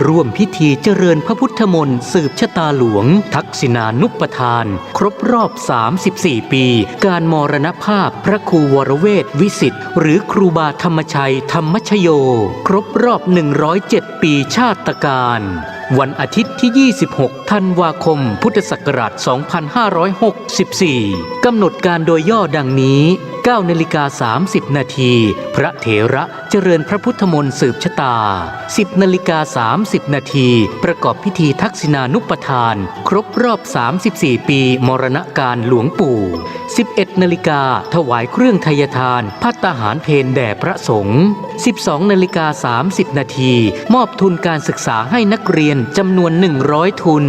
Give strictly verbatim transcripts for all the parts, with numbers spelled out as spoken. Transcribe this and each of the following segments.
ร่วมพิธีเจริญพระพุทธมนต์สืบชะตาหลวงทักษิณานุปทาน ครบรอบ สามสิบสี่ ปี การมรณภาพพระครูวรเวทวิสิทธิ์ หรือครูบาธรรมชัยธรรมชโย ครบรอบ หนึ่งร้อยเจ็ด ปีชาตกาล วันอาทิตย์ที่ ยี่สิบหก ธันวาคม พุทธศักราช สองพันห้าร้อยหกสิบสี่ กำหนดการโดยย่อดังนี้ เก้านาฬิกา สามสิบ นาที พระเถระ เจริญพระพุทธมนต์สืบชะตา สิบนาฬิกา สามสิบ นาที ประกอบพิธีทักษิณานุปทาน ครบรอบ สามสิบสี่ ปีมรณกาลหลวงปู่ สิบเอ็ดนาฬิกา ถวายเครื่องไทยทาน ภัตตาหารเพลแด่พระสงฆ์ สิบสองนาฬิกา สามสิบ นาที มอบทุนการศึกษาให้นักเรียนจำนวน หนึ่งร้อย ทุน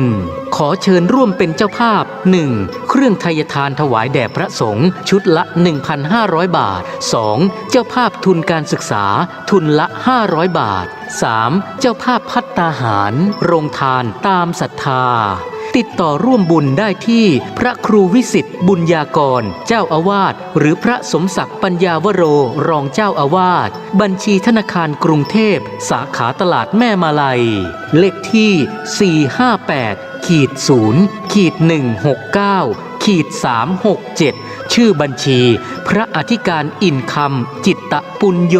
ขอเชิญร่วมเป็นเจ้าภาพ หนึ่ง เครื่องไทยทานถวายแด่พระสงฆ์ชุดละ หนึ่งพันห้าร้อย บาท สอง เจ้าภาพทุนการศึกษาทุนละ ห้าร้อย บาท สาม เจ้าภาพภัตตาหาร โรงทานตามศรัทธา ติดต่อร่วมบุญได้ที่พระครูวิสิทธิ์บุญญากร เจ้าอาวาส หรือพระสมศักดิ์ปัญญาวโร รองเจ้าอาวาส บัญชีธนาคารกรุงเทพ สาขาตลาดแม่มาลัย เลขที่ สี่ห้าแปด ขีด ศูนย์ ขีด หนึ่งหกเก้า ขีด สามหกเจ็ด ชื่อบัญชี พระอธิการอินคำ จิตตปุญโญ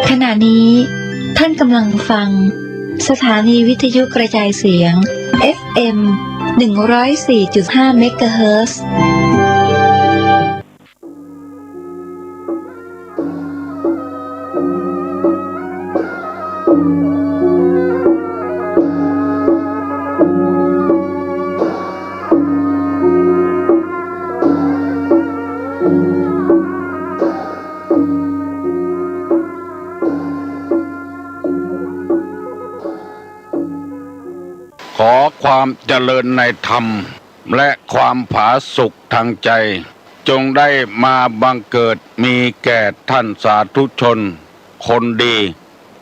ขณะนี้ท่านกำลังฟังสถานีวิทยุกระจายเสียง เอฟเอ็ม หนึ่งร้อยสี่จุดห้า เมกะเฮิรตซ์ ขอความเจริญในธรรม และความผาสุกทางใจ จงได้มาบังเกิดมีแก่ท่านสาธุชนคนดี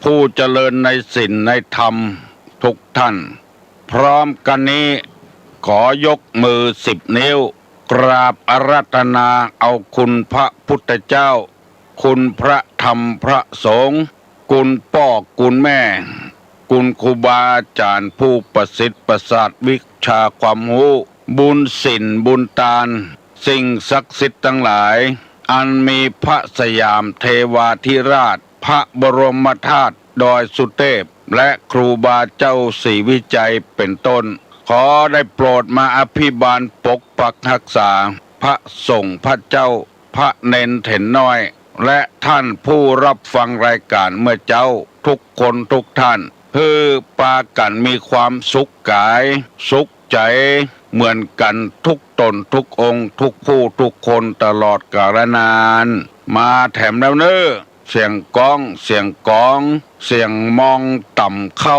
ผู้เจริญในศีลในธรรมทุกท่าน พร้อมกันนี้ ขอยกมือสิบนิ้ว กราบอาราธนาเอาคุณพระพุทธเจ้า คุณพระธรรมพระสงฆ์ คุณป้อคุณแม่ คุณครูบาอาจ๋ารย์ผู้ประสิทธิ์ประสาทวิชาความฮู้ บุญศีลบุญตาน สิ่งศักดิ์สิทธิ์ตังหลาย อันมีพระสยามเทวาธิราช พระบรมธาตุดอยสุเทพ และครูบาเจ้าศรีวิชัยเป็นต้น ขอได้โปรดมาอภิบาลปกปักรักษา พระสงฆ์พระเจ้า พระเณรเถรน้อย และท่านผู้รับฟังรายการเมื่อเจ๊าทุกคนทุกท่าน หื้อปากั๋นมีความสุขกาย สุขใจ๋ เหมือนกั๋นทุกต๋นทุกองค์ ทุกผู้ทุกคนตลอดกาลนาน มาแถมแล้วเน่อ เสียงก๊อง เสียงก๋อง เสียงมองต่ำเข้า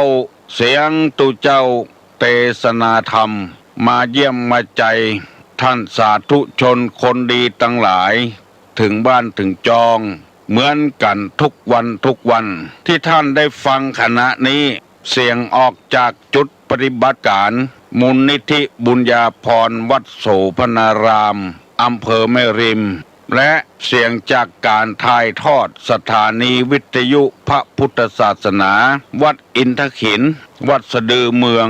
เสียงตุ๊เจ้าเตสนาธรรม มาเยี่ยมมาใจ๋ท่านสาธุชนคนดีตังหลาย เถิงบ้านเถิงจอง เหมือนกั๋นทุกวันทุกวัน ตี้ท่านได้ฟังขณะนี้ เสียงออกจากจุดปฏิบัติก๋าน มูลนิธิบุญญาภรณ์ วัดโสภณาราม อำเภอแม่ริม และเสียงจากก๋านถ่ายทอดสถานีวิทยุพระพุทธศาสนา วัดอินทขิล วัดสะดือเมือง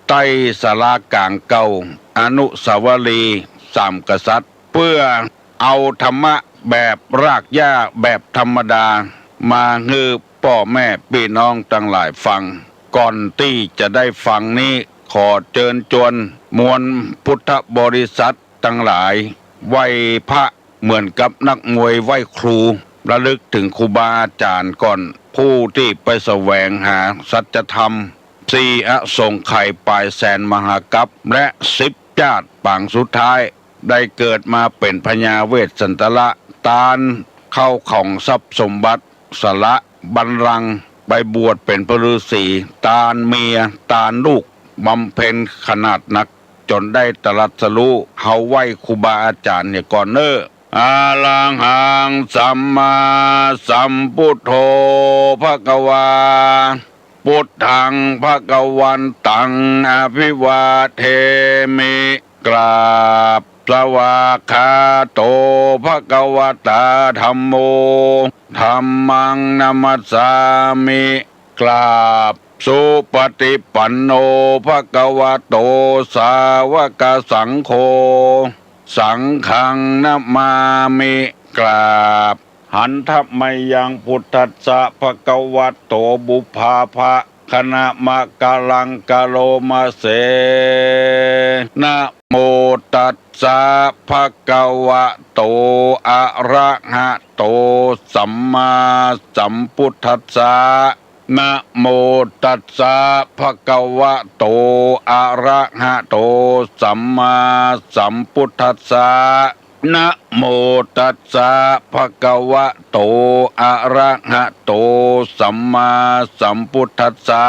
ใต้ศาลาก๋างเก่า อนุสาวรีย์สามกษัตริย์ เปื้อเอาธรรมะแบบรากหญ้าแบบธรรมดา มาหื้อป้อแม่ปี้น้องตังหลายฟัง ก่อนตี้จะได้ฟังนี้ ขอเจิญจวนมวลพุทธบริษัทตังหลาย ไหว้พระเหมือนกับนักมวยไหว้ครู ระลึกเถิงครูบาอาจ๋ารย์ก่อน ผู้ตี้ไปแสวงหาสัจธรรม สี่อสงไขยป๋ายแสนมหากัป และสิบจ้าดปางสุดท้าย ได้เกิดมาเป๋นพญาเวสสันตละ ตานเข้าของทรัพย์สมบัติ สละบัลลังก์ ไปบวชเป๋นพระฤๅษี ตานเมีย ตานลูก บำเพ็ญขนาดนัก จ๋นได้ตรัสรู้ เฮาไหว้ครูบาอาจ๋ารย์เหียก่อนเน่อ อะระหังสัมมาสัมพุทโธภะคะวา พุทธังภะคะวันตังอะภิวาเทมิ กราบ สวากขาโตภะคะวะตาธัมโม ธัมมังนะมัสสามิ กราบ สุปฏิปันโนภะคะวะโตสาวกสังโฆ สังฆังนะมามิ กราบ หันทะมะยังพุทธัสสะภะคะวะโต ปุพพาภะคะนะมะกะลังกะโลมะเสนะ โมตัสสะภะคะวะโต อะระหะโต สัมมาสัมพุทธัสสะ นะโมตัสสะภะคะวะโต อะระหะโต สัมมาสัมพุทธัสสะ นะโมตัสสะภะคะวะโต อะระหะโต สัมมาสัมพุทธัสสะ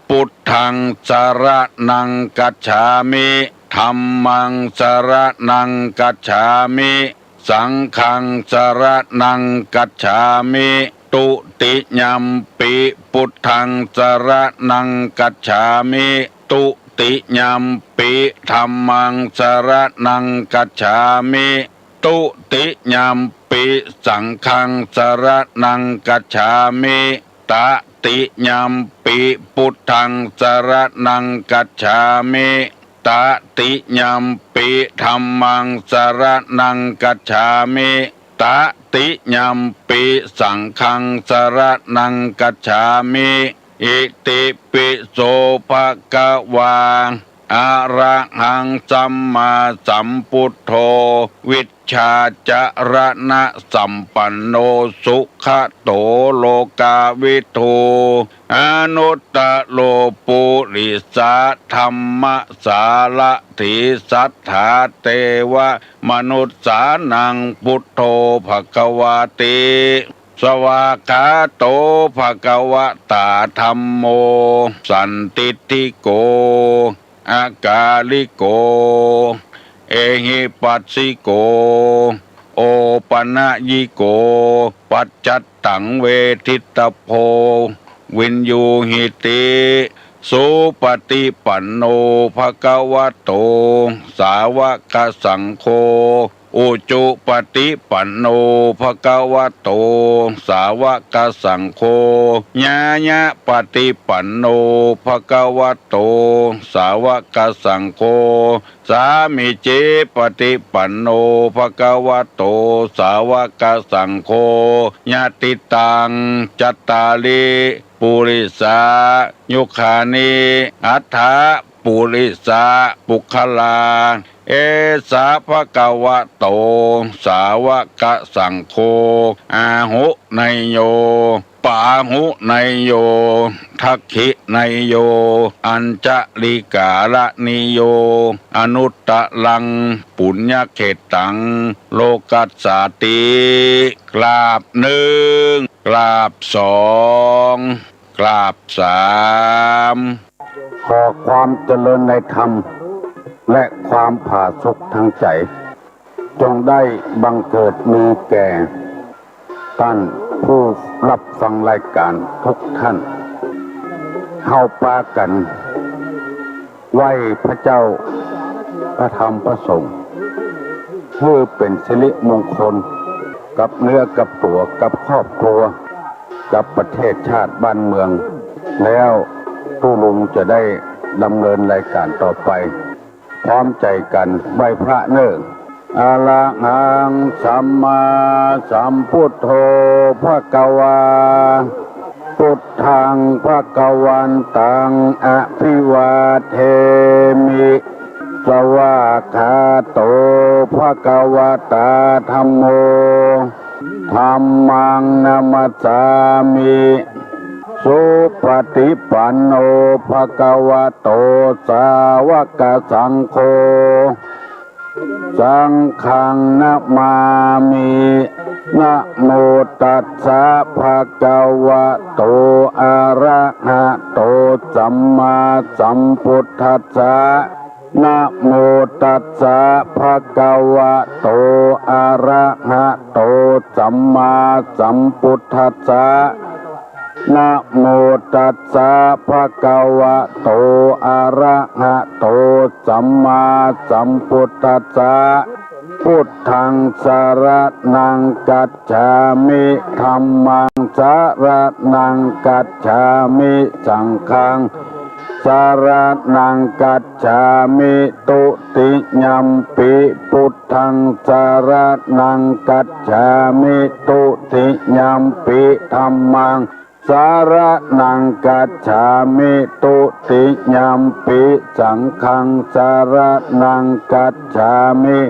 พุทธังสะระณังคัจฉามิ ธัมมังสะระณังคัจฉามิ สังฆังสะระณังคัจฉามิ ตุติยัมปิพุทธังสะระณังคัจฉามิ ตุติยัมปิธัมมังสะระณังคัจฉามิ ตุติยัมปิสังฆังสะระณังคัจฉามิ ตติยัมปิพุทธังสะระณังคัจฉามิ ตติยัมปิธัมมังสะระณังคัจฉามิ ตติยัมปิสังฆังสะระณังคัจฉามิ อิติปิโสภะคะวา อะระหังสัมมาสัมพุทโธ วิชชาจะระณะสัมปันโน สุขะโตโลกาวิทู อนุตตะโรปุริสะธัมมะสารถี สัตถาเตวะมนุสสานัง พุทโธภะคะวาติ สวากขาโตภะคะวะตาธัมโม สันทิฏฐิโก อากาลิโก เอหิปัสสิโก โอปะนะยิโก ปัจจัตตังเวทิตะโพ วินยูหิติ สุปฏิปันโนภะคะวะโต สาวกสังโฆ อุจุปฏิปันโนภะคะวะโต สาวกสังโฆ ญาญะปฏิปันโนภะคะวะโต สาวกสังโฆ สามีจิปฏิปันโนภะคะวะโต สาวกสังโฆ ยะติตัง จัตตาริ ปุริสา ยุคานิ อัฏฐะ ปุริสะ ปุคคลา เอสะภะคะวะโต สาวกสังโฆ อาหุเนยโย ปาหุเนยโย ทักขิเนยโย อัญชะลีกาละนิโย อนุตตะรัง ปุญญะเขตตัง โลกัสสาติ กราบนึ่ง กราบสอง กราบสาม ขอความเจริญในธรรม และความผาสุกทางใจ๋ จงได้บังเกิดมีแก่ต้านผู้ฮับฟังรายก๋านกู้ต้าน เฮาปากั๋น ไหว้พระเจ้า พระธรรม พระสงฆ์ หื้อเป๋นสิริมงคล กับเนื้อกับตั๋ว กับครอบครัว กับประเทศชาติบ้านเมือง แล้วตุ๊ลุงจะได้ดำเนินรายก๋านต่อไป พร้อมใจ๋กั๋นไหว้พระเน่อ อะระหังสัมมาสัมพุทโธภะคะวา พุทธังภะคะวันตังอะภิวาเทมิ สวากขาโตภะคะวะตาธัมโม ธัมมังนะมัสสามิ สุปฏิปันโนภะคะวะโต สาวกสังโฆ สังฆังนะมามิ นะโมตัสสะภะคะวะโต อะระหะโต สัมมาสัมพุทธัสสะ นะโมตัสสะ ภะคะวะโต อะระหะโต สัมมาสัมพุทธัสสะ นะโมตัสสะ ภะคะวะโต อะระหะโต สัมมาสัมพุทธัสสะ พุทธัง สรณัง คัจฉามิ ธัมมัง สรณัง คัจฉามิ สังฆัง สรณัง คัจฉามิ ตุติยัมปิ พุทธัง สรณัง คัจฉามิ ตุติยัมปิ ธัมมัง สรณัง คัจฉามิ ตุติยัมปิ สังฆัง สรณัง คัจฉามิ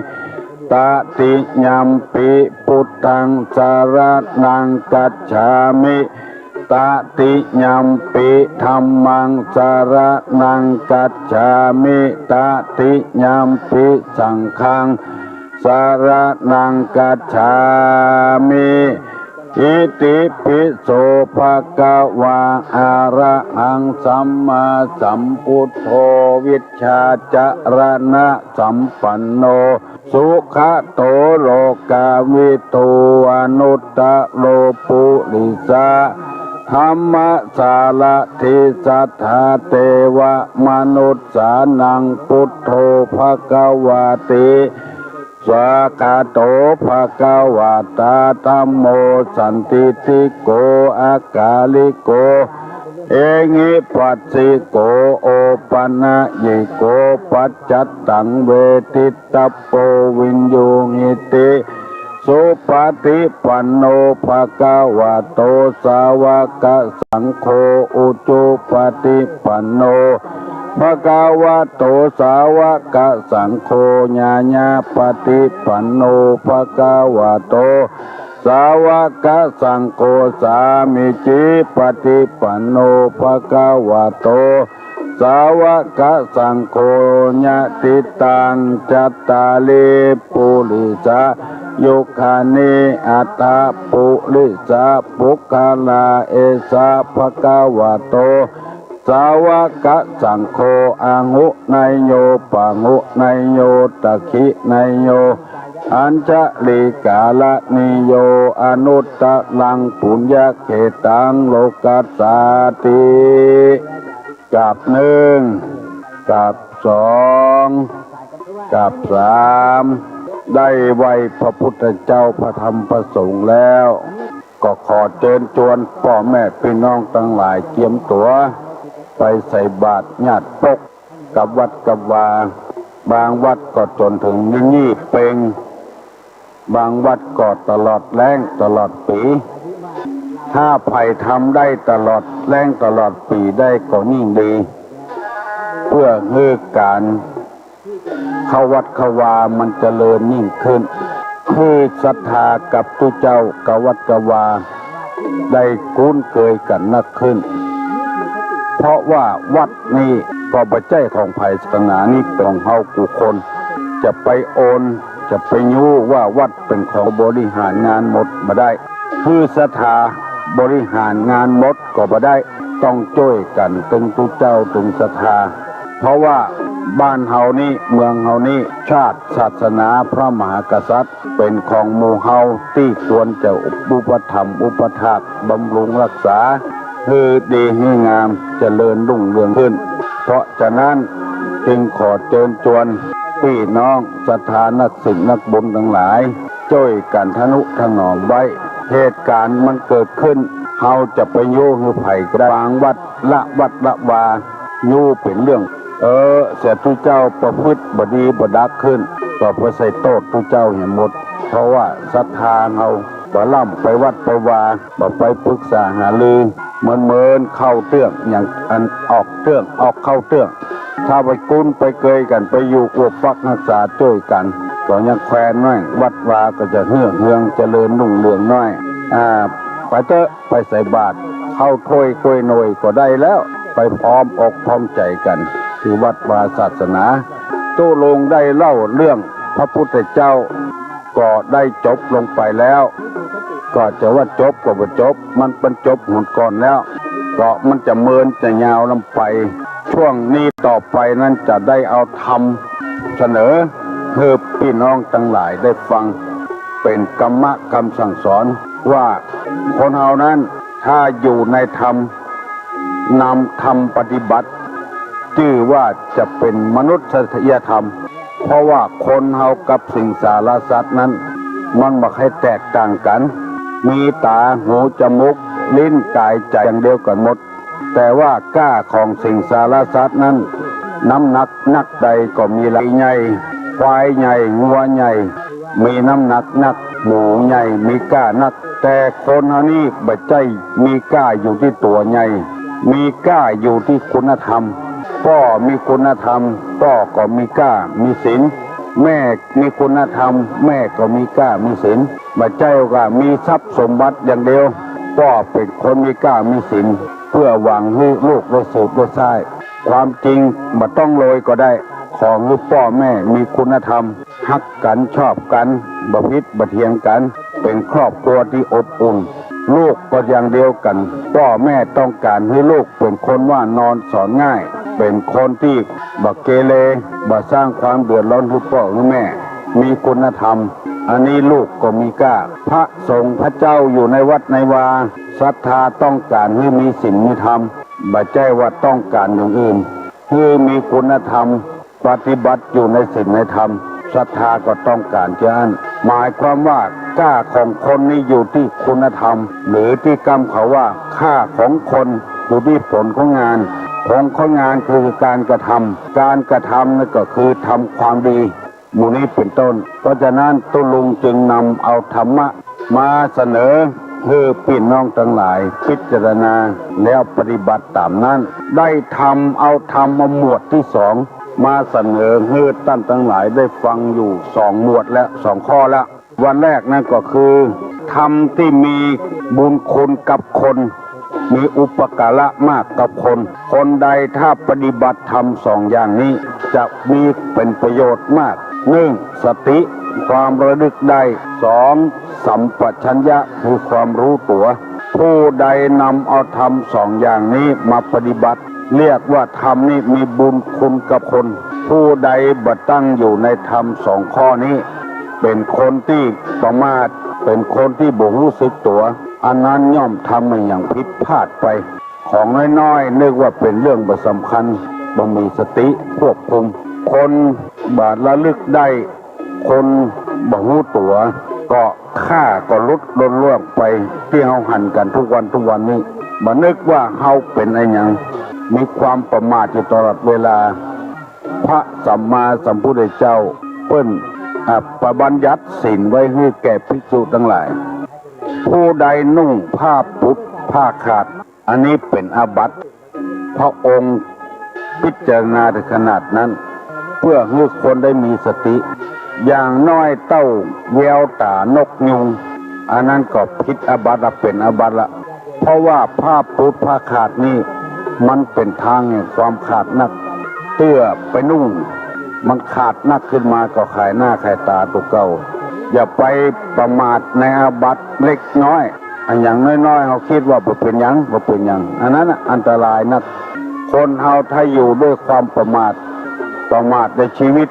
ตติยัมปิ พุทธัง สรณัง คัจฉามิ ตติยัมปิ ธัมมัง สรณัง คัจฉามิ ตติยัมปิ สังฆัง สรณัง คัจฉามิ อิติปิโส ภะคะวา อะระหัง สัมมาสัมพุทโธ วิชชาจรณะสัมปันโน สุขะโต โลกาวิทู อนุตตะโร ปุริสะธัมมสารถี สัทธาเตวะมนุสสานัง พุทโธ ภะคะวาติ สวากขาโต ภะคะวะตา ธัมโม สันทิฏฐิโก อะกาลิโก เอหิปัสสิโก โอปะนะยิโก ปัจจัตตัง เวทิตตัปโป วิญญูหิติ สุปะฏิปันโน ภะคะวะโต สาวะกะสังโฆ อุจุปะฏิปันโน ภะคะวะโต สาวะกะสังโฆ ญาญาปะฏิปันโน ภะคะวะโต สาวะกะสังโฆ สามีจิปะฏิปันโน ภะคะวะโต สาวะกะสังโฆ ยะติตัง จัตตาริ ปุริสะยุคานิ อัตถะปุริสะปุคคลา เอสะ ภะคะวะโต สาวะกะสังโฆ อาหุเนยโย ปะหุเนยโย ตักขิเนยโย อัญชลีกาละนิโย อนุตตะรัง ปุญญะเขตัง โลกัสสาติ กราบนึ่ง กราบสอง กราบสาม ได้ไหว้พระพุทธเจ้า พระธรรม พระสงฆ์แล้ว ก็ขอเจิญจวนป้อแม่ปี้น้องตังหลายเจียมตั๋วไปใส่บาตรญาติปก กับวัดกับวา บางวัดก็จ๋นเถิงยี่เป็ง บางวัดก็ตลอดแล้งตลอดปี๋ ถ้าใผทำได้ตลอดแล้งตลอดปี๋ได้ก็ยิ่งดี เปื้อหื้อก๋านเข้าวัดเข้าวามันเจริญยิ่งขึ้น หื้อศรัทธากับตุ๊เจ้ากับวัดกับวา ได้คุ้นเคยกั๋นนักขึ้น เพราะว่าวัดนี้ก็บ่ใจ้ของใผ ศาสนานี้เป๋นของเฮากู้คน จะไปโอน จะไปยู้ว่าวัดเป๋นของบริหารงานหมดบ่ได้ หื้อศรัทธาบริหารงานหมดก็บ่ได้ ต้องจ้วยกั๋นตึงตุ๊เจ้าตึงศรัทธา เพราะว่าบ้านเฮานี้ เมืองเฮานี้ ชาติ ศาสนา พระมหากษัตริย์ เป๋นของหมู่เฮาตี้ควรจะอุปถัมภ์อุปถากบำรุงรักษา หื้อดีหื้องามเจริญรุ่งเรืองขึ้น เพราะฉะนั้นจึงขอเจิญจวนปี้น้องศรัทธานักศีลนักบุญตังหลาย จ้วยกั๋นทะนุถนอมไว้ เหตุก๋ารณ์มันเกิดขึ้น เฮาจะไปยู้หื้อใผก็ได้ บางวัดละวัดละวา ยู้เป๋นเรื่อง เออ เสียตุ๊เจ้าประพฤติบ่ดีบ่ดักขึ้น ก็ไปใส่โต้ษตุ๊เจ้าเหียหมด เพราะว่าศรัทธาเฮาบ่ล่ำไปวัดไปวา บ่ไปปรึกษาหารือ เหมือนๆ เข้าเตื้อง อย่างอันออกเตื้อง ออกเข้าเตื้อง ถ้าไปคุ้นไปเกยกั๋น ไปอยู่อวบฟักฮักษาจ้วยกั๋น ก็ยังแควนน้อย วัดวาก็จะเฮือกเฮืองเจริญรุ่งเรืองน้อย อ่า ไปเต๊อะ ไปใส่บาตร ข้าวถ้วยก้วยหน่วยก็ได้แล้ว ไปพร้อมอกพร้อมใจ๋กั๋น ตี้วัดวาศาสนา ตุ๊ลุงได้เล่าเรื่องพระพุทธเจ้า ก็ได้จบลงไปแล้ว ก็จะว่าจบก็บ่จบ มัน มันจบหนก่อนแล้ว ก็มันจะเมินจะยาวนำไป ช่วงนี้ต่อไปนั้นจะได้เอาธรรมเสนอหื้อปี้น้องตังหลายได้ฟัง เป๋นกรรมะกำสั่งสอนว่า คนเฮานั้นถ้าอยู่ในธรรม นำธรรมปฏิบัติ จื้อว่าจะเป๋นมนุษยธรรม เพราะว่าคนเฮากับสิงสารสัตว์นั้น มันบ่ใค่แตกต่างกั๋น มีต๋า หู จมูก ลิ้น ก๋าย ใจ๋ อย่างเดียวกั๋นหมด แต่ว่าก้าของสิงสารสัตว์นั้น น้ำหนักนัก ใดก็มีลาใหญ่ ควายใหญ่ งัวใหญ่ มีน้ำหนักนัก หมูใหญ่ มีก้านัก แต่คนเฮานี้บ่ใจ้มีก้าอยู่ตี้ตั๋วใหญ่ มีก้าอยู่ตี้คุณธรรม ป้อมีคุณธรรม ป้อก็มีก้า มีศีล แม่มีคุณธรรม แม่ก็มีก้า มีศีล บ่ใจ้ว่ามีทรัพย์สมบัติอย่างเดียว ป้อเป๋นคนมีก้า มีศีล เปื้อหวังหื้อลูกได้สืบได้สร้าง ความจริงบ่ต้องรวยก็ได้ ขอหื้อป้อแม่มีคุณธรรม ฮักกั๋น ชอบกั๋น บ่ผิดบ่เถียงกั๋น เป๋นครอบครัวตี้อบอุ่น ลูกก็อย่างเดียวกั๋น ป้อแม่ต้องก๋านหื้อลูกเป๋นคนว่านอนสอนง่าย เป๋นคนตี้บ่เกเร บ่สร้างความเดือดร้อนหื้อป้อหื้อแม่ มีคุณธรรม อันนี้ลูกก็มีก้า พระสงฆ์พระเจ้าอยู่ในวัดในวา ศรัทธาต้องก๋านหื้อมีศีลมีธรรม บ่ใจ้ว่าต้องก๋านอย่างอื่น หื้อมีคุณธรรม ปฏิบัติอยู่ในศีลในธรรม ศรัทธาก็ต้องก๋านเจ้าอั้น หมายความว่าก้าของคนนี้อยู่ตี้คุณธรรม หรือตี้กำเขาว่าค่าของคนอยู่ตี้ผลของงาน ผลของงานคือการกระทำ การกระทำนั่นก็คือทำความดี หมู่นี้เป๋นต้น เพราะฉะนั้นตุ๊ลุงจึงนำเอาธรรมะมาเสนอหื้อปี้น้องตังหลายพิจารณาแล้วปฏิบัติต๋ามนั้น ได้ธรรม เอาธรรมมาหมวดตี้สอง มาเสนอหื้อต้านตังหลายได้ฟังอยู่สองหมวดและสองข้อแล้ว วันแรกนั้นก็คือ ธรรมตี้มีบุญคุณกับคน มีอุปการะมากกับคน คนใดถ้าปฏิบัติธรรมสองอย่างนี้ จะมีเป๋นประโยชน์มาก นึ่ง สติ ความระลึกได้ สอง สัมปชัญญะ คือความรู้ตั๋ว ผู้ใดนำเอาธรรมสองอย่างนี้มาปฏิบัติ เรียกว่าธรรมนี้มีบุญคุณกับคน ผู้ใดบ่ตั้งอยู่ในธรรมสองข้อนี้ เป๋นคนตี้ประมาท เป๋นคนตี้บ่ฮู้สึกตั๋ว อันนั้นย่อมทำอะหยังผิดพลาดไป ของน้อยๆ นึกว่าเป๋นเรื่องบ่สำคัญ บ่มีสติควบคุม คนบ่ระลึกได้ คนบ่ฮู้ตั๋ว ก็ข้าก็หลุดล่วงไป ตี้เฮาหันกั๋นทุกวันทุกวันนี้ บ่นึกว่าเฮาเป๋นอะหยัง มีความประมาทอยู่ตลอดเวลา พระสัมมาสัมพุทธเจ้าเปิ้น อ่า ประบัญญัติศีลไว้หื้อแก่ภิกษุตังหลาย ผู้ใดนุ่งผ้าปุดผ้าขาด อันนี้เป๋นอาบัติ พระองค์พิจารณาถึงขนาดนั้น เปื้อหื้อคนได้มีสติ อย่างน้อยเต้าแววต๋านกยูง อันนั้นก็ผิดอาบัติละ เป๋นอาบัติละ เพราะว่าผ้าปุดผ้าขาดนี่ มันเป๋นทางแห่งความขาดนัก เตื้อไปนุ่ง มันขาดนักขึ้นมาก็ขายหน้าขายต๋าตั๋วเก่า อย่าไปประมาทในอาบัติเล็กน้อย อะหยังน้อยๆ เฮาคิดว่าบ่เป๋นหยัง บ่เป๋นหยัง อันนั้นน่ะอันตรายนัก คนเฮาถ้าอยู่ด้วยความประมาท ประมาทในชีวิต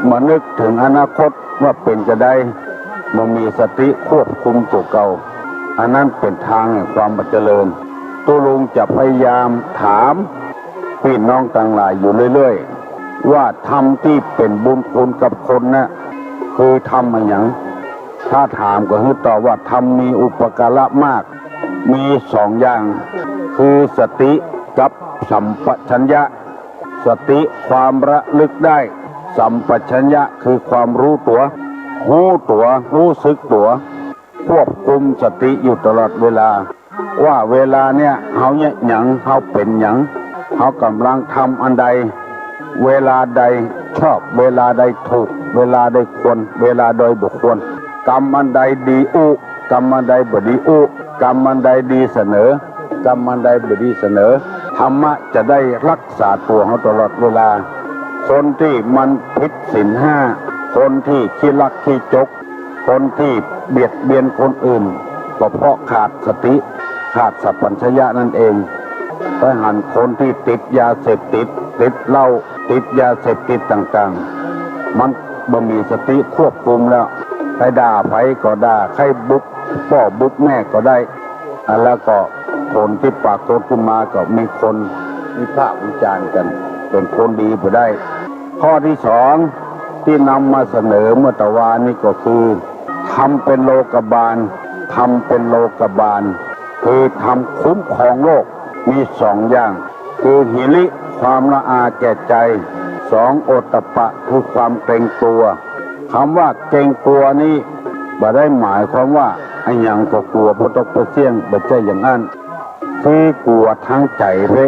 บ่นึกถึงอนาคตว่าเป๋นจาใด บ่มีสติควบคุมตั๋วเก่า อันนั้นเป๋นทางแห่งความบ่เจริญ ตุ๊ลุงจะพยายามถาม ปี้น้องตังหลายอยู่เรื่อยๆ ว่าธรรมตี้เป๋นบุญคุณกับคนน่ะ คือธรรมอะหยัง ถ้าถามก็หื้อตอบว่าธรรมมีอุปการะมาก มีสองอย่าง คือสติกับสัมปชัญญะ สติความระลึกได้ สัมปชัญญะคือความรู้ตั๋ว ฮู้ตั๋ว ฮู้สึกตั๋ว ควบคุมสติอยู่ตลอดเวลา ว่าเวลาเนี่ยเฮาเยียะหยัง เฮาเป๋นหยัง เฮาก่ำลังทำอันใด เวลาใดชอบ เวลาใดถูก เวลาใดควร เวลาใดบ่ควร กรรมอันใดดีอู้ กรรมอันใดบ่ดีอู้ กรรมอันใดดีเสมอ กรรมอันใดบ่ดีเสมอ ธรรมะจะได้รักษาตั๋วเฮาตลอดเวลา คนตี้มันผิดศีลห้า คนตี้ขี้ลักขี้จก คนตี้เบียดเบียนคนอื่น ก็เพราะขาดสติ ขาดสัมปชัญญะนั่นเอง ไปหันคนตี้ติดยาเสพติด ติดเหล้า ติดยาเสพติดต่างๆ มันบ่มีสติควบคุมแล้ว ใค่ด่าใผก็ด่า ใค่บุบป้อบุบแม่ก็ได้ อ่ะ แล้วก็ผลตี้ปรากฏขึ้นมาก็มีคนวิพากษ์วิจารณ์กั๋น เป๋นคนดีบ่ได้ ข้อตี้สองตี้นำมาเสนอเมื่อตะวานี้ก็คือ ธรรมเป๋นโลกบาล ธรรมเป๋นโลกบาล คือธรรมคุ้มครองโลก มีสองอย่าง คือหิริ ความละอาแก่ใจ๋ สอง โอตตัปปะ คือความเกรงกลัว กำว่าเกรงกลัวนี้บ่ได้หมายความว่าอะหยังก็กลัว บ่ตกบ่เสี้ยง บ่ใจ้อย่างอั้น คือกลัวตางใจ๋เพ่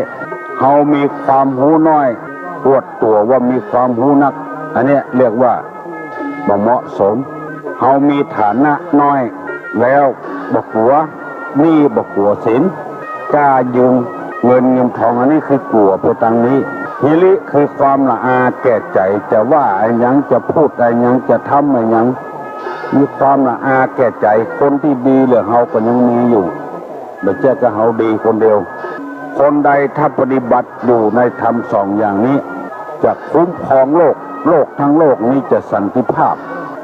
เฮามีความฮู้น้อย อวดตั๋วว่ามีความฮู้นัก อันเนี้ยเรียกว่าบ่เหมาะสม เฮามีฐานะน้อย แล้วบ่กลัวหนี้บ่กลัวสิน กล้ายืมเงินยืมทอง อันนี้คือกลัวไปตางนี้ หิริ คือความละอาแก่ใจ๋ จะว่าอะหยัง จะพูดอะหยัง จะทำอะหยัง มีความละอาแก่ใจ๋ คนตี้ดีเหลือเฮาก็ยังมีอยู่ บ่ใจ้จะเฮาดีคนเดียว คนใดถ้าปฏิบัติอยู่ในธรรมสองอย่างนี้ จะคุ้มครองโลก โลกทั้งโลกนี้จะสันติภาพ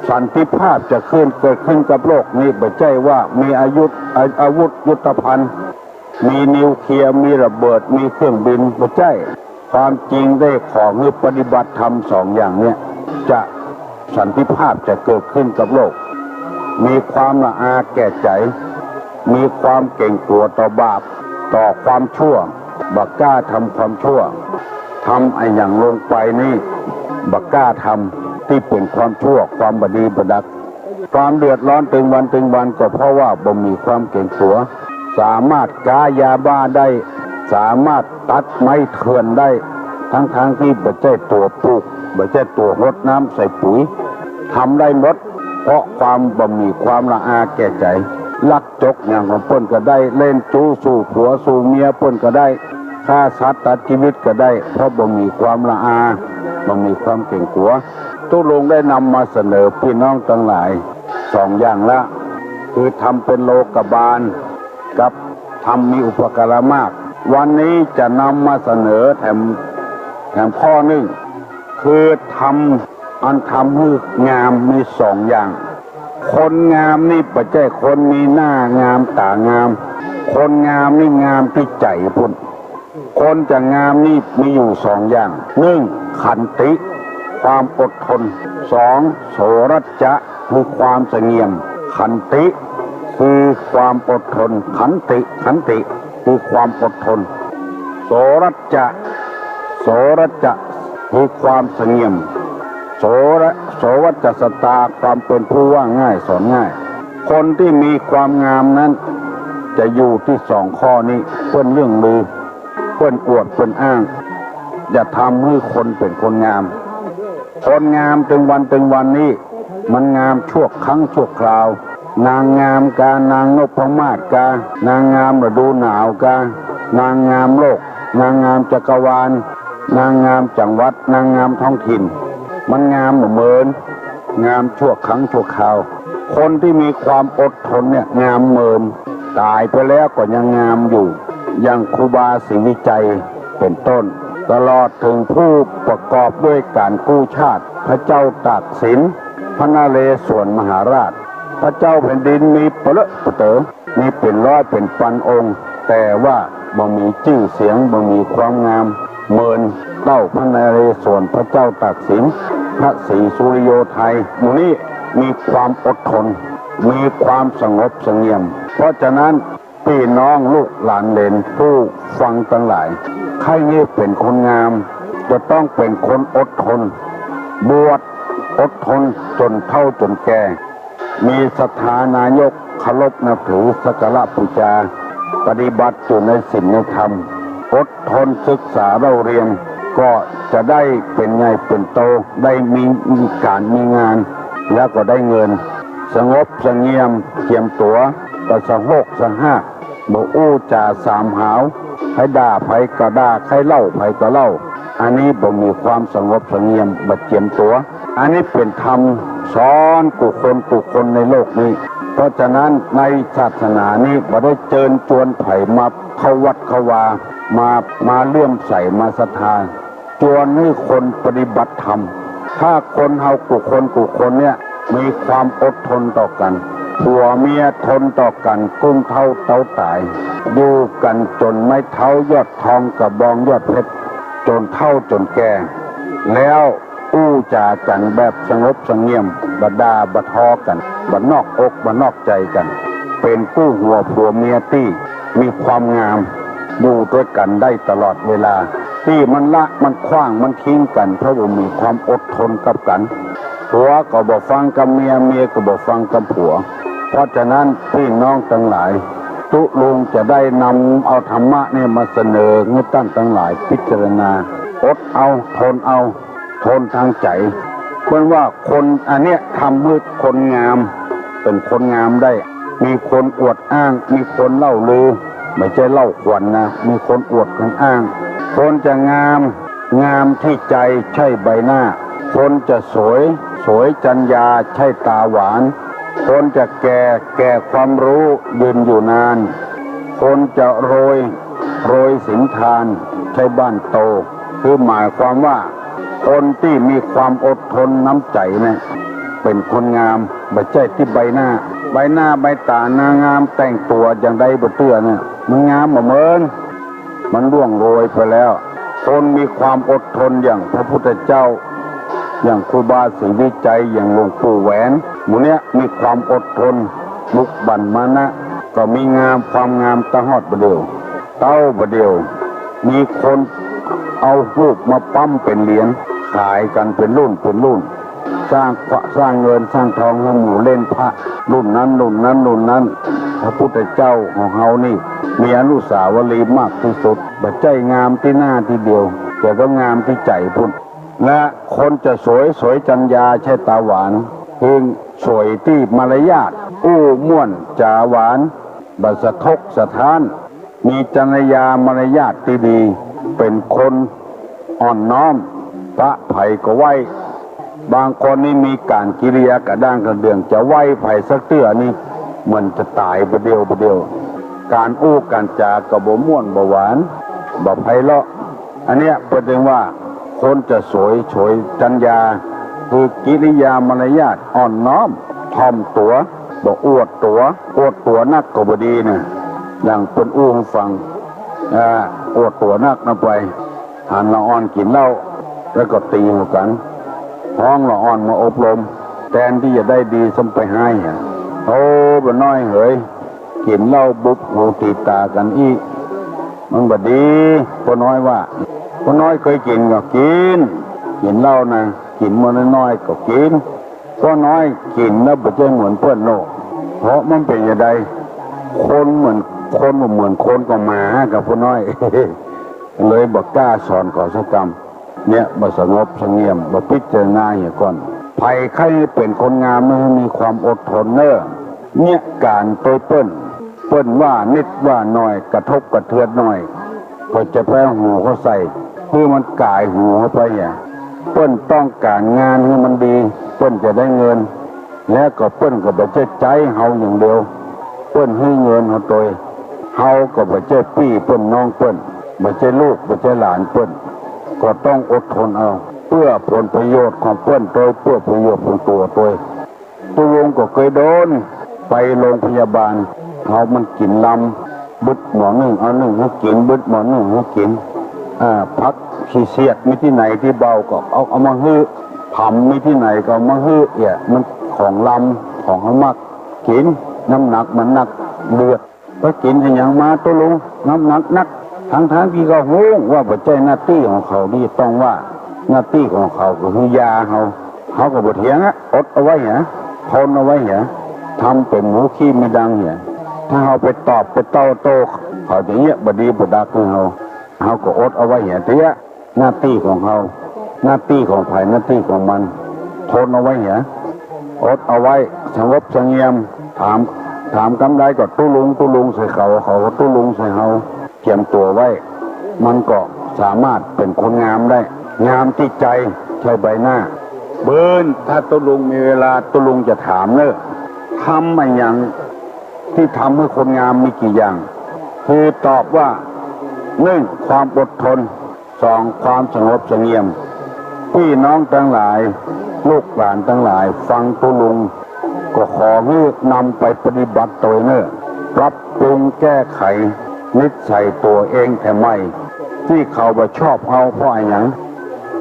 สันติภาพจะขึ้น เกิดขึ้นกับโลกนี้ บ่ใจ้ว่ามีอายุ อา- อาวุธยุทโธภัณฑ์ มีนิวเคลียร์ มีระเบิด มีเครื่องบิน บ่ใจ้ ความจริงได้ขอหื้อปฏิบัติธรรมสองอย่างเนี้ย จะสันติภาพจะเกิดขึ้นกับโลก มีความละอาแก่ใจ๋ มีความเกรงกลัวต่อบาป ต่อความชั่ว บ่กล้าทำความชั่ว ทำอะหยังลงไปนี้ บ่กล้าทำ ตี้เป๋นความชั่ว ความบ่ดีบ่ดัก ความเดือดร้อนตึงวันตึงวันก็เพราะว่าบ่มีความเกรงกลัว สามารถก๊ายาบ้าได้ สามารถตัดไม้เถื่อนได้ ทั้งๆ ตี้บ่ใจ้ตั๋วปลูก บ่ใจ้ตั๋วรดน้ำใส่ปุ๋ย ทำได้หมด เพราะความบ่มีความละอาแก่ใจ๋ ลักจกอย่างของเปิ้นก็ได้ เล่นจู๊สู่ผัวสู่เมียเปิ้นก็ได้ ฆ่าสัตว์ตัดจีวิตก็ได้ เพราะบ่มีความละอา บ่มีความเกรงกลัว ตุ๊ลุงได้นำมาเสนอปี้น้องตังหลายสองอย่างละ คือธรรมเป๋นโลกบาล กับธรรมมีอุปการะมาก วันนี้จะนำมาเสนอแถม แถมข้อนึ่ง คือธรรมอันทำหื้องามมีสองอย่าง คนงามนี่บ่ใจ้คนมีหน้างามต๋างาม คนงามนี่งามตี้ใจ๋ปุ้น คนจะงามนี่มีอยู่สองอย่าง นึ่ง ขันติ ความอดทน สอง โสรัจจะ คือความสงบเงี่ยม ขันติ คือความอดทน ขันติ ขันติ คือความอดทน โสรัจจะ โสรัจจะ คือความสงบเงี่ยม โสระ- โสวัจจสตา ความเป๋นผู้ว่าง่ายสอนง่าย คนตี้มีความงามนั้น จะอยู่ตี้สองข้อนี้ เปิ้นเลื่องลือ เปิ้นอวดเปิ้นอ้าง จะทำหื้อคนเป๋นคนงาม คนงามตึงวันตึงวันนี้ มันงามชั่วครั้งชั่วคราว นางงามกา นางนพมาศกา นางงามฤดูหนาวกา นางงามโลก นางงามจักรวาล นางงามจังหวัด นางงามท้องถิ่น มันงามบ่เหมิน งามชั่วครั้งชั่วคราว คนตี้มีความอดทนเนี่ยงามเหมิน ต๋ายไปแล้วก็ยังงามอยู่ อย่างครูบาศรีวิชัยเป๋นต้น ตลอดเถิงผู้ประกอบด้วยก๋านกู้ชาติ พระเจ้าตากสิน พระนเรศวรมหาราช พระเจ้าแผ่นดินมีเป๋นเลอะเป๋นเต๋อ มีเป๋นร้อยเป๋นปันองค์ แต่ว่าบ่มีจื้อเสียง บ่มีความงามเหมินเต้าพระนเรศวร พระเจ้าตากสิน พระศรีสุริโยไทย หมู่นี้มีความอดทน มีความสงบเสงงี่ยม เพราะฉะนั้น ปี้น้องลูกหลานเหลนผู้ฟังตังหลาย ใค่หื้อเป๋นคนงาม จะต้องเป๋นคนอดทน บวชอดทนจ๋นเฒ่าจ๋นแก่ มีศรัทธานายก เคารพนับถือ สักการะปู๋จา ปฏิบัติอยู่ในศีลในธรรม อดทนศึกษาเล่าเรียน ก็จะได้เป๋นใหญ่เป๋นโต ได้มีก๋านมีงาน แล้วก็ได้เงิน สงบเสงงี่ยม เจียมตั๋ว บ่สะโฮกสะฮาก บ่อู้จ๋าสามหาว ใค่ด่าใผก็ด่า ใค่เล่าใผก็เล่า อันนี้บ่มีความสงบเสงงี่ยม บ่เจียมตั๋ว อันนี้เป๋นธรรมสอนกู้คนกู้คนในโลกนี้ เพราะฉะนั้นในศาสนานี้บ่ได้เจิญจวนใผมาเข้าวัดเข้าวา มา มาเลื่อมใส มาศรัทธา จวนหื้อคนปฏิบัติธรรม ถ้าคนเฮากู้คนกู้คนเนี่ย มีความอดทนต่อกั๋น ผัวเมียทนต่อกั๋น กุ้มเฒ่าเต๋าต๋าย อยู่กั๋นจ๋นไม้เท้ายอดทอง กระบองยอดเพชร จ๋นเฒ่าจ๋นแก่ แล้วอู้จ๋ากั๋นแบบสงบเสงงี่ยม บ่ด่าบ่ทอกั๋น บ่นอกอกบ่นอกใจ๋กั๋น เป๋นกู้หัวผัวเมียตี้มีความงาม อยู่ตวยกั๋นได้ตลอดเวลา ตี้มันละมันขว้างมันทิ้งกั๋น เพราะบ่มีความอดทนกับกั๋น ผัวก็บ่ฟังกำเมีย เมียก็บ่ฟังกำผัว เพราะฉะนั้นพี่น้องตังหลาย ตุ๊ลุงจะได้นำเอาธรรมะเนี่ยมาเสนอหื้อต้านตังหลายพิจารณา อดเอา ทนเอา ทนตางใจ๋ เปิ้นว่าคนอันเนี้ยทำหื้อคนงาม เป๋นคนงามได้ มีคนอวดอ้าง มีคนเล่าลือ บ่ใจ้เล่าขวัญนะ มีคนอวดคนอ้าง คนจะงาม งามตี้ใจ๋ใจ้ใบหน้า คนจะสวย สวยจัญญาใจ้ต๋าหวาน คนจะแก่ แก่ความฮู้ ยืนอยู่นาน คนจะรวย รวยสินทาน ใจ้บ้านโต คือหมายความว่า คนตี้มีความอดทนน้ำใจ๋เนี่ย เป๋นคนงาม บ่ใจ้ตี้ใบหน้า ใบหน้าใบต๋าหน้างาม แต่งตั๋วอย่างใดบ่เตื้อเนี่ย มันงามบ่เหมือน มันร่วงโรยไปแล้ว คนมีความอดทนอย่างพระพุทธเจ้า อย่างครูบาศรีวิชัย อย่างหลวงปู่แหวน หมู่เนี้ยมีความอดทน มุกบั่นมานะ ก็มีงาม ความงามตะฮอดบ่าเดี่ยว เต้าบ่าเดี่ยว มีคนเอาฮูปมาปั๊มเป๋นเหรียญ ขายกั๋นเป๋นรุ่นเป๋นรุ่น สร้างขวะ สร้างเงินสร้างทองหื้อหมู่เล่นพระรุ่นนั้นรุ่นนั้นรุ่นนั้น พระพุทธเจ้าของเฮานี่มีอนุสาวรีย์มากตี้สุด บ่ใจ้งามตี้หน้าตี้เดียว แต่ก็งามตี้ใจ๋พุ้น และคนจะสวย สวยจัญญาใจ้ต๋าหวาน คือสวยตี้มารยาท อู้ม่วนจ๋าหวาน บ่สะทกสะท้าน มีจัญญามารยาทตี้ดี เป๋นคนอ่อนน้อม พระใผก็ไหว้ บางคนนี่มีก๋านกิริยากระด้างกระเดื่อง จะไหว้ใผสักเตื้อนี่ เหมือนจะต๋ายบ่าเดี่ยวบ่าเดี่ยว ก๋านอู้ก๋านจ๋าก็บ่ม่วนบ่หวาน บ่ไพเราะ อันเนี้ยเปิ้นจึงว่า คนจะสวย สวยจัญญา คือกิริยามารยาทอ่อนน้อม ถ่อมตั๋ว บ่อวดตั๋ว อวดตั๋วนักก็บ่ดีนะ อย่างเปิ้นอู้หื้อฟัง อ่า อวดตั๋วนักนะไป หันละอ่อนกิ๋นเหล้า แล้วก็ตี๋หัวกั๋น ฮ้องละอ่อนมาอบรม แตนตี้จะได้ดีซ้ำไปฮ้ายอะ โอ้ ป้อน้อยเหย กิ๋นเหล้าบุบหูตี๋ต๋ากั๋นอี้ มันบ่ดี ป้อน้อยว่า ป้อน้อยเกยกิ๋นก็กิ๋น กิ๋นเหล้านะ กิ๋นมื้อน้อยๆ ก็กิ๋น ป้อน้อยกิ๋นแล้วบ่ใจ้เหมือนเปิ้นโน่ เพราะมันเป๋นจะใด คนเหมือน คนบ่เหมือนคนก็หมากับป้อน้อย เลยบ่กล้าสอนเขาสักกำ เนี่ย บ่สงบเสงงี่ยม บ่พิจารณาเหียก่อน ใผใค่หื้อเป๋นคนงามหื้อมีความอดทนเน่อ เนี่ย ก๋านตวยเปิ้น เปิ้นว่านิดว่าหน่อย กระทบกระเทือนหน่อย ก็จะไปเอาหูเขาใส่ หื้อมันก๋ายหูเขาไปเหีย เปิ้นต้องก๋านงานหื้อมันดี เปิ้นจะได้เงิน และก็เปิ้นก็บ่ใจ้ใจ๊เฮาอย่างเดียว เปิ้นหื้อเงินเฮาตวย เฮาก็บ่ใจ้ปี้เปิ้นน้องเปิ้น บ่ใจ้ลูก บ่ใจ้หลานเปิ้น ก็ต้องอดทนเอา เปื้อผลประโยชน์ของเปิ้นตวย เปื้อประโยชน์ของตั๋วตวย ตุ๊ลุงก็เกยโดน ไปโรงพยาบาล เอามันกิ๋นลำ บึดหมอนึ่งเอานึ่งหื้อกิ๋น บึดหมอนึ่งหื้อกิ๋น อ่า ผักขี้เสียดมีตี้ไหนตี้เบาก็เอา เอามาหื้อ ผำมีตี้ไหนก็เอามาหื้อ เอี่ย มันของลำ ของเฮามักกิ๋น น้ำหนักมันนัก เลือด ไปกิ๋นอะหยังมาตุ๊ลุง น้ำหนักนัก ทั้งๆ ตี้ก็ฮู้ว่าบ่ใจ้หน้าตี้ของเขา ตี้ต้องว่า หน้าตี้ของเขาก็คือยาเฮา เฮาก็บ่เถียงอะ อดเอาไว้เหีย ทนเอาไว้เหีย ทำเป๋นหมูขี้ไม่ดังเหีย ถ้าเฮาไปตอบไปเต้าโต้เขาอย่างเงี้ย บ่ดีบ่ดักหื้อเฮา เฮาก็อดเอาไว้เหียเตี้ย หน้าตี้ของเฮา หน้าตี้ของใผ หน้าตี้ของมัน ทนเอาไว้เหีย อดเอาไว้ สงบเสงงี่ยม ถาม ถามกำใดก็ตุ๊ลุง ตุ๊ลุงใส่เขา เขาก็ตุ๊ลุงใส่เฮา เจียมตั๋วไว้ มันก็สามารถเป๋นคนงามได้ งามตี้ใจ๋ ใจ้ใบหน้า เปิ้น ถ้าตุ๊ลุงมีเวลา ตุ๊ลุงจะถามเน่อ ทำอะหยังตี้ทำหื้อคนงามมีกี่อย่าง คือตอบว่า นึ่ง ความอดทน สอง ความสงบเสงี่ยม ปี้น้องตังหลาย ลูกหลานตังหลาย ฟังตุ๊ลุง ก็ขอหื้อนำไปปฏิบัติตวยเน่อ ปรับปรุงแก้ไขนิสัยตั๋วเองแถมใหม่ ตี้เขาบ่ชอบเฮาเพราะอะหยัง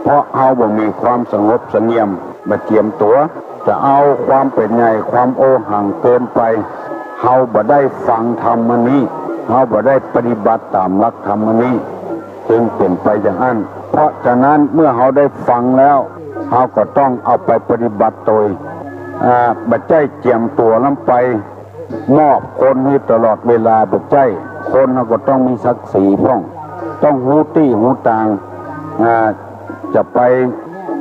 เพราะเฮาบ่มีความสงบเสงี่ยม บ่เจียมตั๋ว จะเอาความเป๋นใหญ่ ความโอหังเกินไป เฮาบ่ได้ฟังธรรมอันนี้ เฮาบ่ได้ปฏิบัติต๋ามหลักธรรมอันนี้ จึงเป๋นไปอย่างอั้น เพราะฉะนั้นเมื่อเฮาได้ฟังแล้ว เฮาก็ต้องเอาไปปฏิบัติตวย อ่า บ่ใจ้เจียมตั๋วลำไป มอบคนหื้อตลอดเวลา บ่ใจ้ คนเฮาก็ต้องมีศักดิ์ศรีพ่อง ต้องฮู้ตี้ฮู้ตาง อ่า จะไป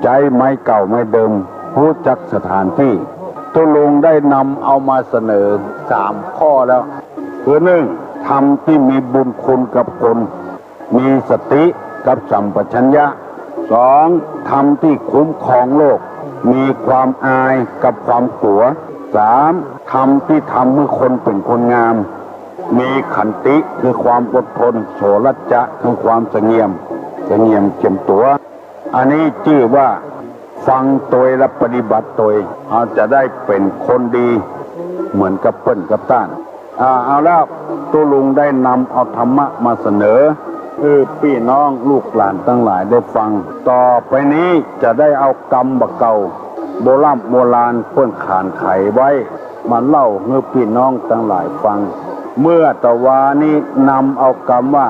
ใจ๊ไม้เก่าไม้เดิม ฮู้จักสถานตี้ ตุ๊ลุงได้นำเอามาเสนอสามข้อแล้ว คือนึ่ง ธรรมตี้มีบุญคุณกับคน มีสติกับสัมปชัญญะ สอง ธรรมตี้คุ้มครองโลก มีความอายกับความกลัว สาม ธรรมตี้ทำหื้อคนเป๋นคนงาม มีขันติคือความอดทน โสรัจจะคือความเสงี่ยม เสงี่ยมเจียมตั๋ว อันนี้จื้อว่าฟังตวยและปฏิบัติตวย เฮาจะได้เป๋นคนดีเหมือนกับเปิ้นกับต้าน อ่า เอาแล้ว ตุ๊ลุงได้นำเอาธรรมะมาเสนอ หื้อปี้น้องลูกหลานตังหลายได้ฟัง ต่อไปนี้จะได้เอากำบ่าเก่า โบร่ำโบราณเปิ้นขานไขไว้ มาเล่าหื้อปี้น้องตังหลายฟัง เมื่อตะวานี้นำเอากำว่า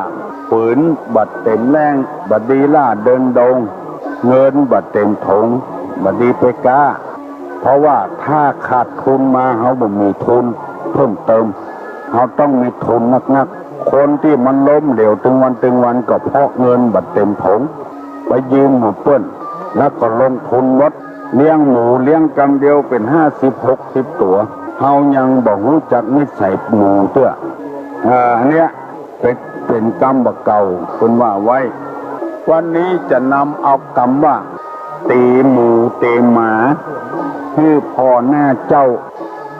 ฝืนบ่เต็มแล้ง บ่ดีล้าเดินดง เงินบ่เต็มถง บ่ดีไปก๊า เพราะว่าถ้าขาดทุนมา เฮาบ่มีทุนเพิ่มเติม เฮาต้องมีทุนนักๆ คนตี้มันล้มเหลวตึงวันตึงวัน ก็เพราะเงินบ่เต็มถง ไปยืมหมู่เปิ้น แล้วก็ลงทุนหมด เลี้ยงหมูเลี้ยงกำเดียวเป๋นห้าสิบหกสิบตั๋ว เฮายังบ่ฮู้จักนิสัยหมูเตื้อ อ่า อันเนี้ยเป๋น เป๋นกำบ่าเก่าเปิ้นว่าไว้ วันนี้จะนำเอากำว่า ตี๋หมูตี๋หมา หื้อผ่อหน้าเจ้า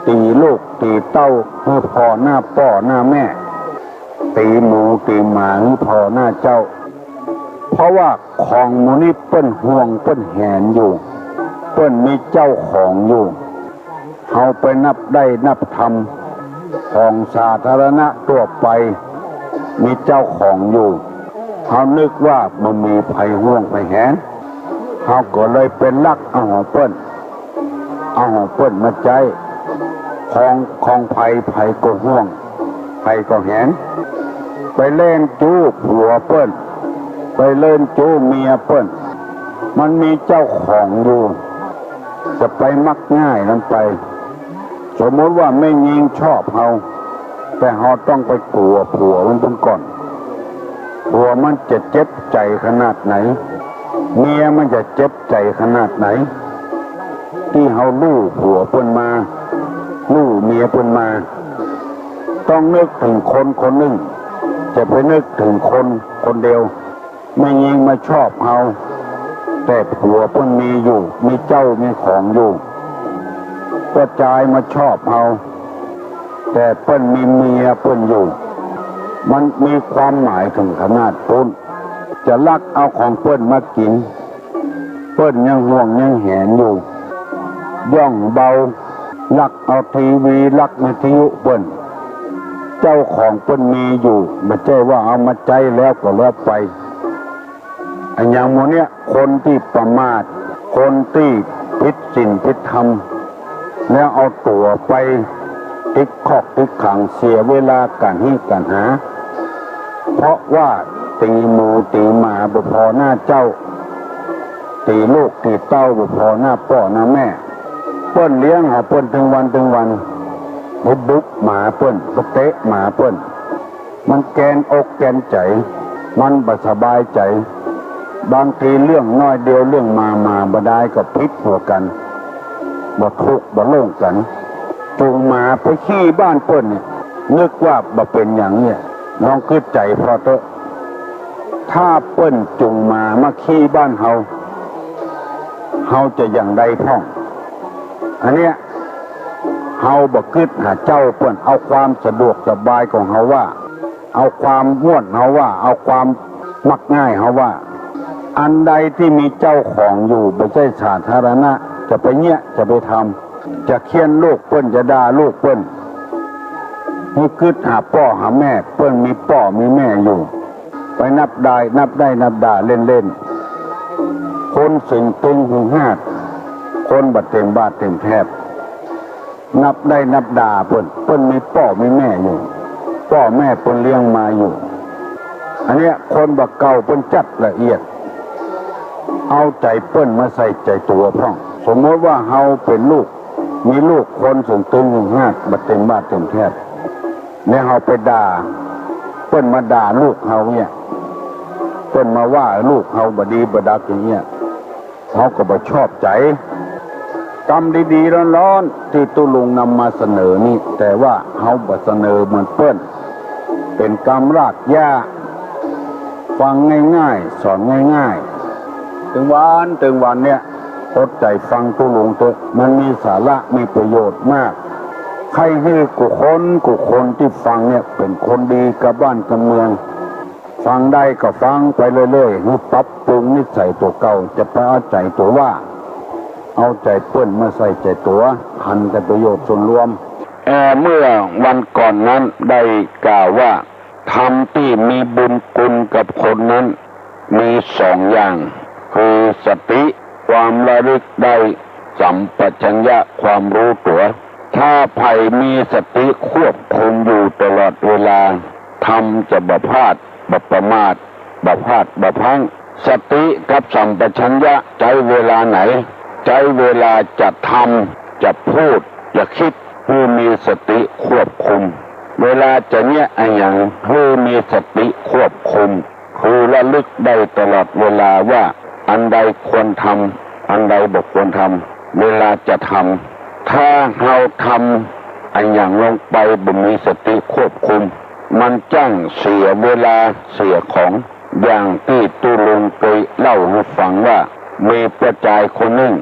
ตี๋ลูกตี๋เต้า หื้อผ่อหน้าป้อหน้าแม่ ตี๋หมูตี๋หมา หื้อผ่อหน้าเจ้า เพราะว่าของหมู่นี้เปิ้นห่วงเปิ้นแหนอยู่ เปิ้นมีเจ้าของอยู่ เฮาไปนับได้นับธรรม ของสาธารณะทั่วไป มีเจ้าของอยู่ เฮานึกว่าบ่มีใผห่วงใผแหน เฮาก็เลยไปลักเอาของเปิ้น เอาของเปิ้นมาใจ๊ ของ ของใผใผก็ห่วง ใผก็แหน ไปเล่นจู้ผัวเปิ้น ไปเล่นจู้เมียเปิ้น มันมีเจ้าของอยู่ จะไปมักง่ายนั้นไป สมมุติว่าแม่ญิงชอบเฮา แต่เฮาต้องไปกั๋วผัวมันพุ้นก่อน ผัวมันจะเจ็บใจ๋ขนาดไหน เมียมันจะเจ็บใจ๋ขนาดไหน ตี้เฮาลู่ผัวเปิ้นมา ลู่เมียเปิ้นมา ต้องนึกเถิงคนคนนึ่ง จะไปนึกเถิงคนคนเดียว แม่ญิงมาชอบเฮา แต่ผัวเปิ้นมีอยู่ มีเจ้ามีของอยู่ ป้อจายมาชอบเฮา แต่เปิ้นมีเมียเปิ้นอยู่ มันมีความหมายเถิงขนาดปู้น จะลักเอาของเปิ้นมากิ๋น เปิ้นยังห่วงยังแหนอยู่ ย่องเบา ลักเอาทีวี ลักวิทยุเปิ้น เจ้าของเปิ้นมีอยู่ บ่ใจ้ว่าเอามาใจ๊แล้วก็แล้วไป อะหยังหมู่เนี้ย คนตี้ประมาท คนตี้ผิดศีลผิดธรรม แล้วเอาตั๋วไปติดคอกติดขัง เสียเวลาก๋านฮี้ก๋านหา เพราะว่าตี๋หมูตี๋หมาบ่ผ่อหน้าเจ้า ตี๋ลูกตี๋เต้าบ่ผ่อหน้าป้อหน้าแม่ เปิ้นเลี้ยงหาเปิ้นตึงวันตึงวัน ไปบุกหมาเปิ้น ไปเตะหมาเปิ้น มันแกนอกแกนใจ๋ มันบ่สบายใจ๋ บางทีเรื่องน้อยเดียว เรื่องหมา หมาบ่ดายก็ผิดหัวกั๋น บ่ถูกบ่โล่งกั๋น จูงหมาไปขี้บ้านเปิ้นเนี่ย นึกว่าบ่เป๋นหยังเนี่ย ลองกึ๊ดใจ๋ผ่อเต๊อะ ถ้าเปิ้นจูงหมามาขี้บ้านเฮา เฮาจะอย่างใดพ่อง อันเนี้ย เฮาบ่กึ๊ดหาเจ้าเปิ้น เอาความสะดวกสบายของเฮาว่า เอาความม่วนเฮาว่า เอาความมักง่ายเฮาว่า อันใดตี้มีเจ้าของอยู่ บ่ใจ้สาธารณะ จะไปเยียะ จะไปทำ จะเฆี่ยนลูกเปิ้น จะด่าลูกเปิ้น หื้อกึ๊ดหาป้อหาแม่ เปิ้นมีป้อมีแม่อยู่ ไปนับได้ นับได้นับด่าเล่นๆ คนเสียงตึงหึงหาด คนบ่เต็มบาตรเต็มแถบ นับได้นับด่าเปิ้น เปิ้นมีป้อมีแม่อยู่ ป้อแม่เปิ้นเลี้ยงมาอยู่ อันเนี้ยคนบ่าเก่าเปิ้นจัดละเอียด เอาใจ๋เปิ้นมาใส่ใจ๋ตั๋วพ่อง สมมติว่าเฮาเป๋นลูก มีลูกคนเสียงตึงหึงหาด บ่เต็มบาตรเต็มแถบ แล้วเฮาไปด่า เปิ้นมาด่าลูกเฮาเนี่ย เปิ้นมาว่าลูกเฮาบ่ดีบ่ดักอย่างเนี้ย เฮาก็บ่ชอบใจ๋ กำดีๆ ฮ้อนๆ ตี้ตุ๊ลุงนำมาเสนอนี่ แต่ว่าเฮาบ่เสนอเหมือนเปิ้น เป๋นกำรากหญ้า ฟังง่ายๆ สอนง่ายๆ ตึงวันตึงวันเนี่ย อดใจ๋ฟังตุ๊ลุงเต๊อะ มันมีสาระ มีประโยชน์มาก ใค่หื้อกู้คนกู้คนตี้ฟังเนี่ย เป๋นคนดีกับบ้านกับเมือง ฟังได้ก็ฟังไปเรื่อยๆ หื้อปรับปรุงนิสัยตั๋วเก่า จะไปเอาใจ๋ตั๋วว่า เอาใจ๋เปิ้นมาใส่ใจ๋ตั๋ว หันแต่ประโยชน์ส่วนรวม เอ่อ เมื่อวันก่อนนั้นได้กล่าวว่า ธรรมตี้มีบุญคุณกับคนนั้นมีสองอย่าง คือสติ ความระลึกได้ สัมปชัญญะ ความรู้ตั๋ว ถ้าใผมีสติควบคุมอยู่ตลอดเวลา ธรรมจะบ่พลาด บ่ประมาท บ่พลาด บ่พลั้ง สติกับสัมปชัญญะใจ๊เวลาไหน ใจ๊เวลาจะทำ จะพูด จะกึ๊ด หื้อมีสติควบคุม เวลาจะเยียะอะหยัง หื้อมีสติควบคุม คือระลึกได้ตลอดเวลาว่าอันใดควรทำ อันใดบ่ควรทำ เวลาจะทำ ถ้าเฮาทำอะหยังลงไปบ่มีสติควบคุม มันจ้างเสียเวลาเสียของ อย่างตี้ตุ๊ลุงเกยเล่าหื้อฟังว่า มีป้อจายคนนึ่ง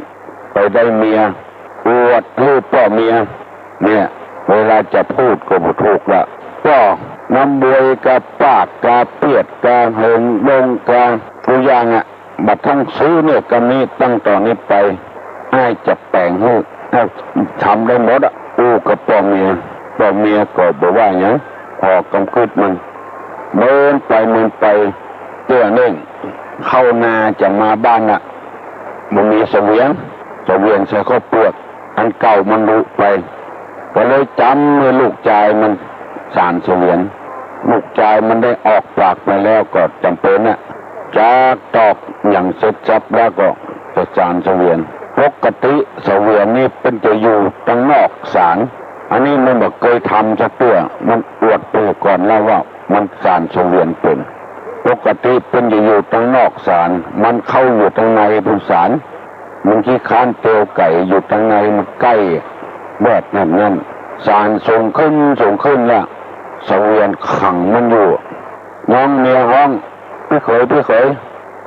ไปได้เมีย อวดหื้อป้อเมีย เนี่ย เวลาจะพูดก็บ่ถูกละ ป้อ น้ำบวยกาปากกาเปียดกาเหิงดงกา กู้อย่างอะ บ่าตังซื้อเนี่ย กำนี้ ตั้งต่อนี้ไป อ้ายจะแป๋งหื้อ อ้ายทำได้หมดอะ อู้กับป้อเมีย ป้อเมียก็บ่ว่าหยัง ผ่อกำกึ๊ดมัน เมินไปเมินไป เตื้อเน่ง เข้านาจะมาบ้านน่ะ บ่มีเสวียน เสวียนใส่ข้าวเปลือก อันเก่ามันหลุไป ก็เลยจ๋ำหื้อลูกจายมันสานเสวียน ลูกจายมันได้ออกปากไปแล้วก็จ๋ำเป๋นน่ะ จากตอกหยังเสร็จสับแล้วก็จะสานเสวียน ปกติเสวียนนี่เปิ้นจะอยู่ตังนอกศาล อันนี้มันบ่เกยทำสักเตื้อ มันอวดไปก่อนแล้วว่ามันสานเสวียนเป๋น ปกติเปิ้นจะอยู่ตังนอกศาล มันเข้าอยู่ตังในปู้นศาล มันขี้ค้านเตียวไก๋อยู่ตังใน มันใก้แวดนั้นนั้น ศาลสูงขึ้นสูงขึ้นละ เสวียนขังมันอยู่ น้องเมียฮ้อง ปี้เขย ปี้เขย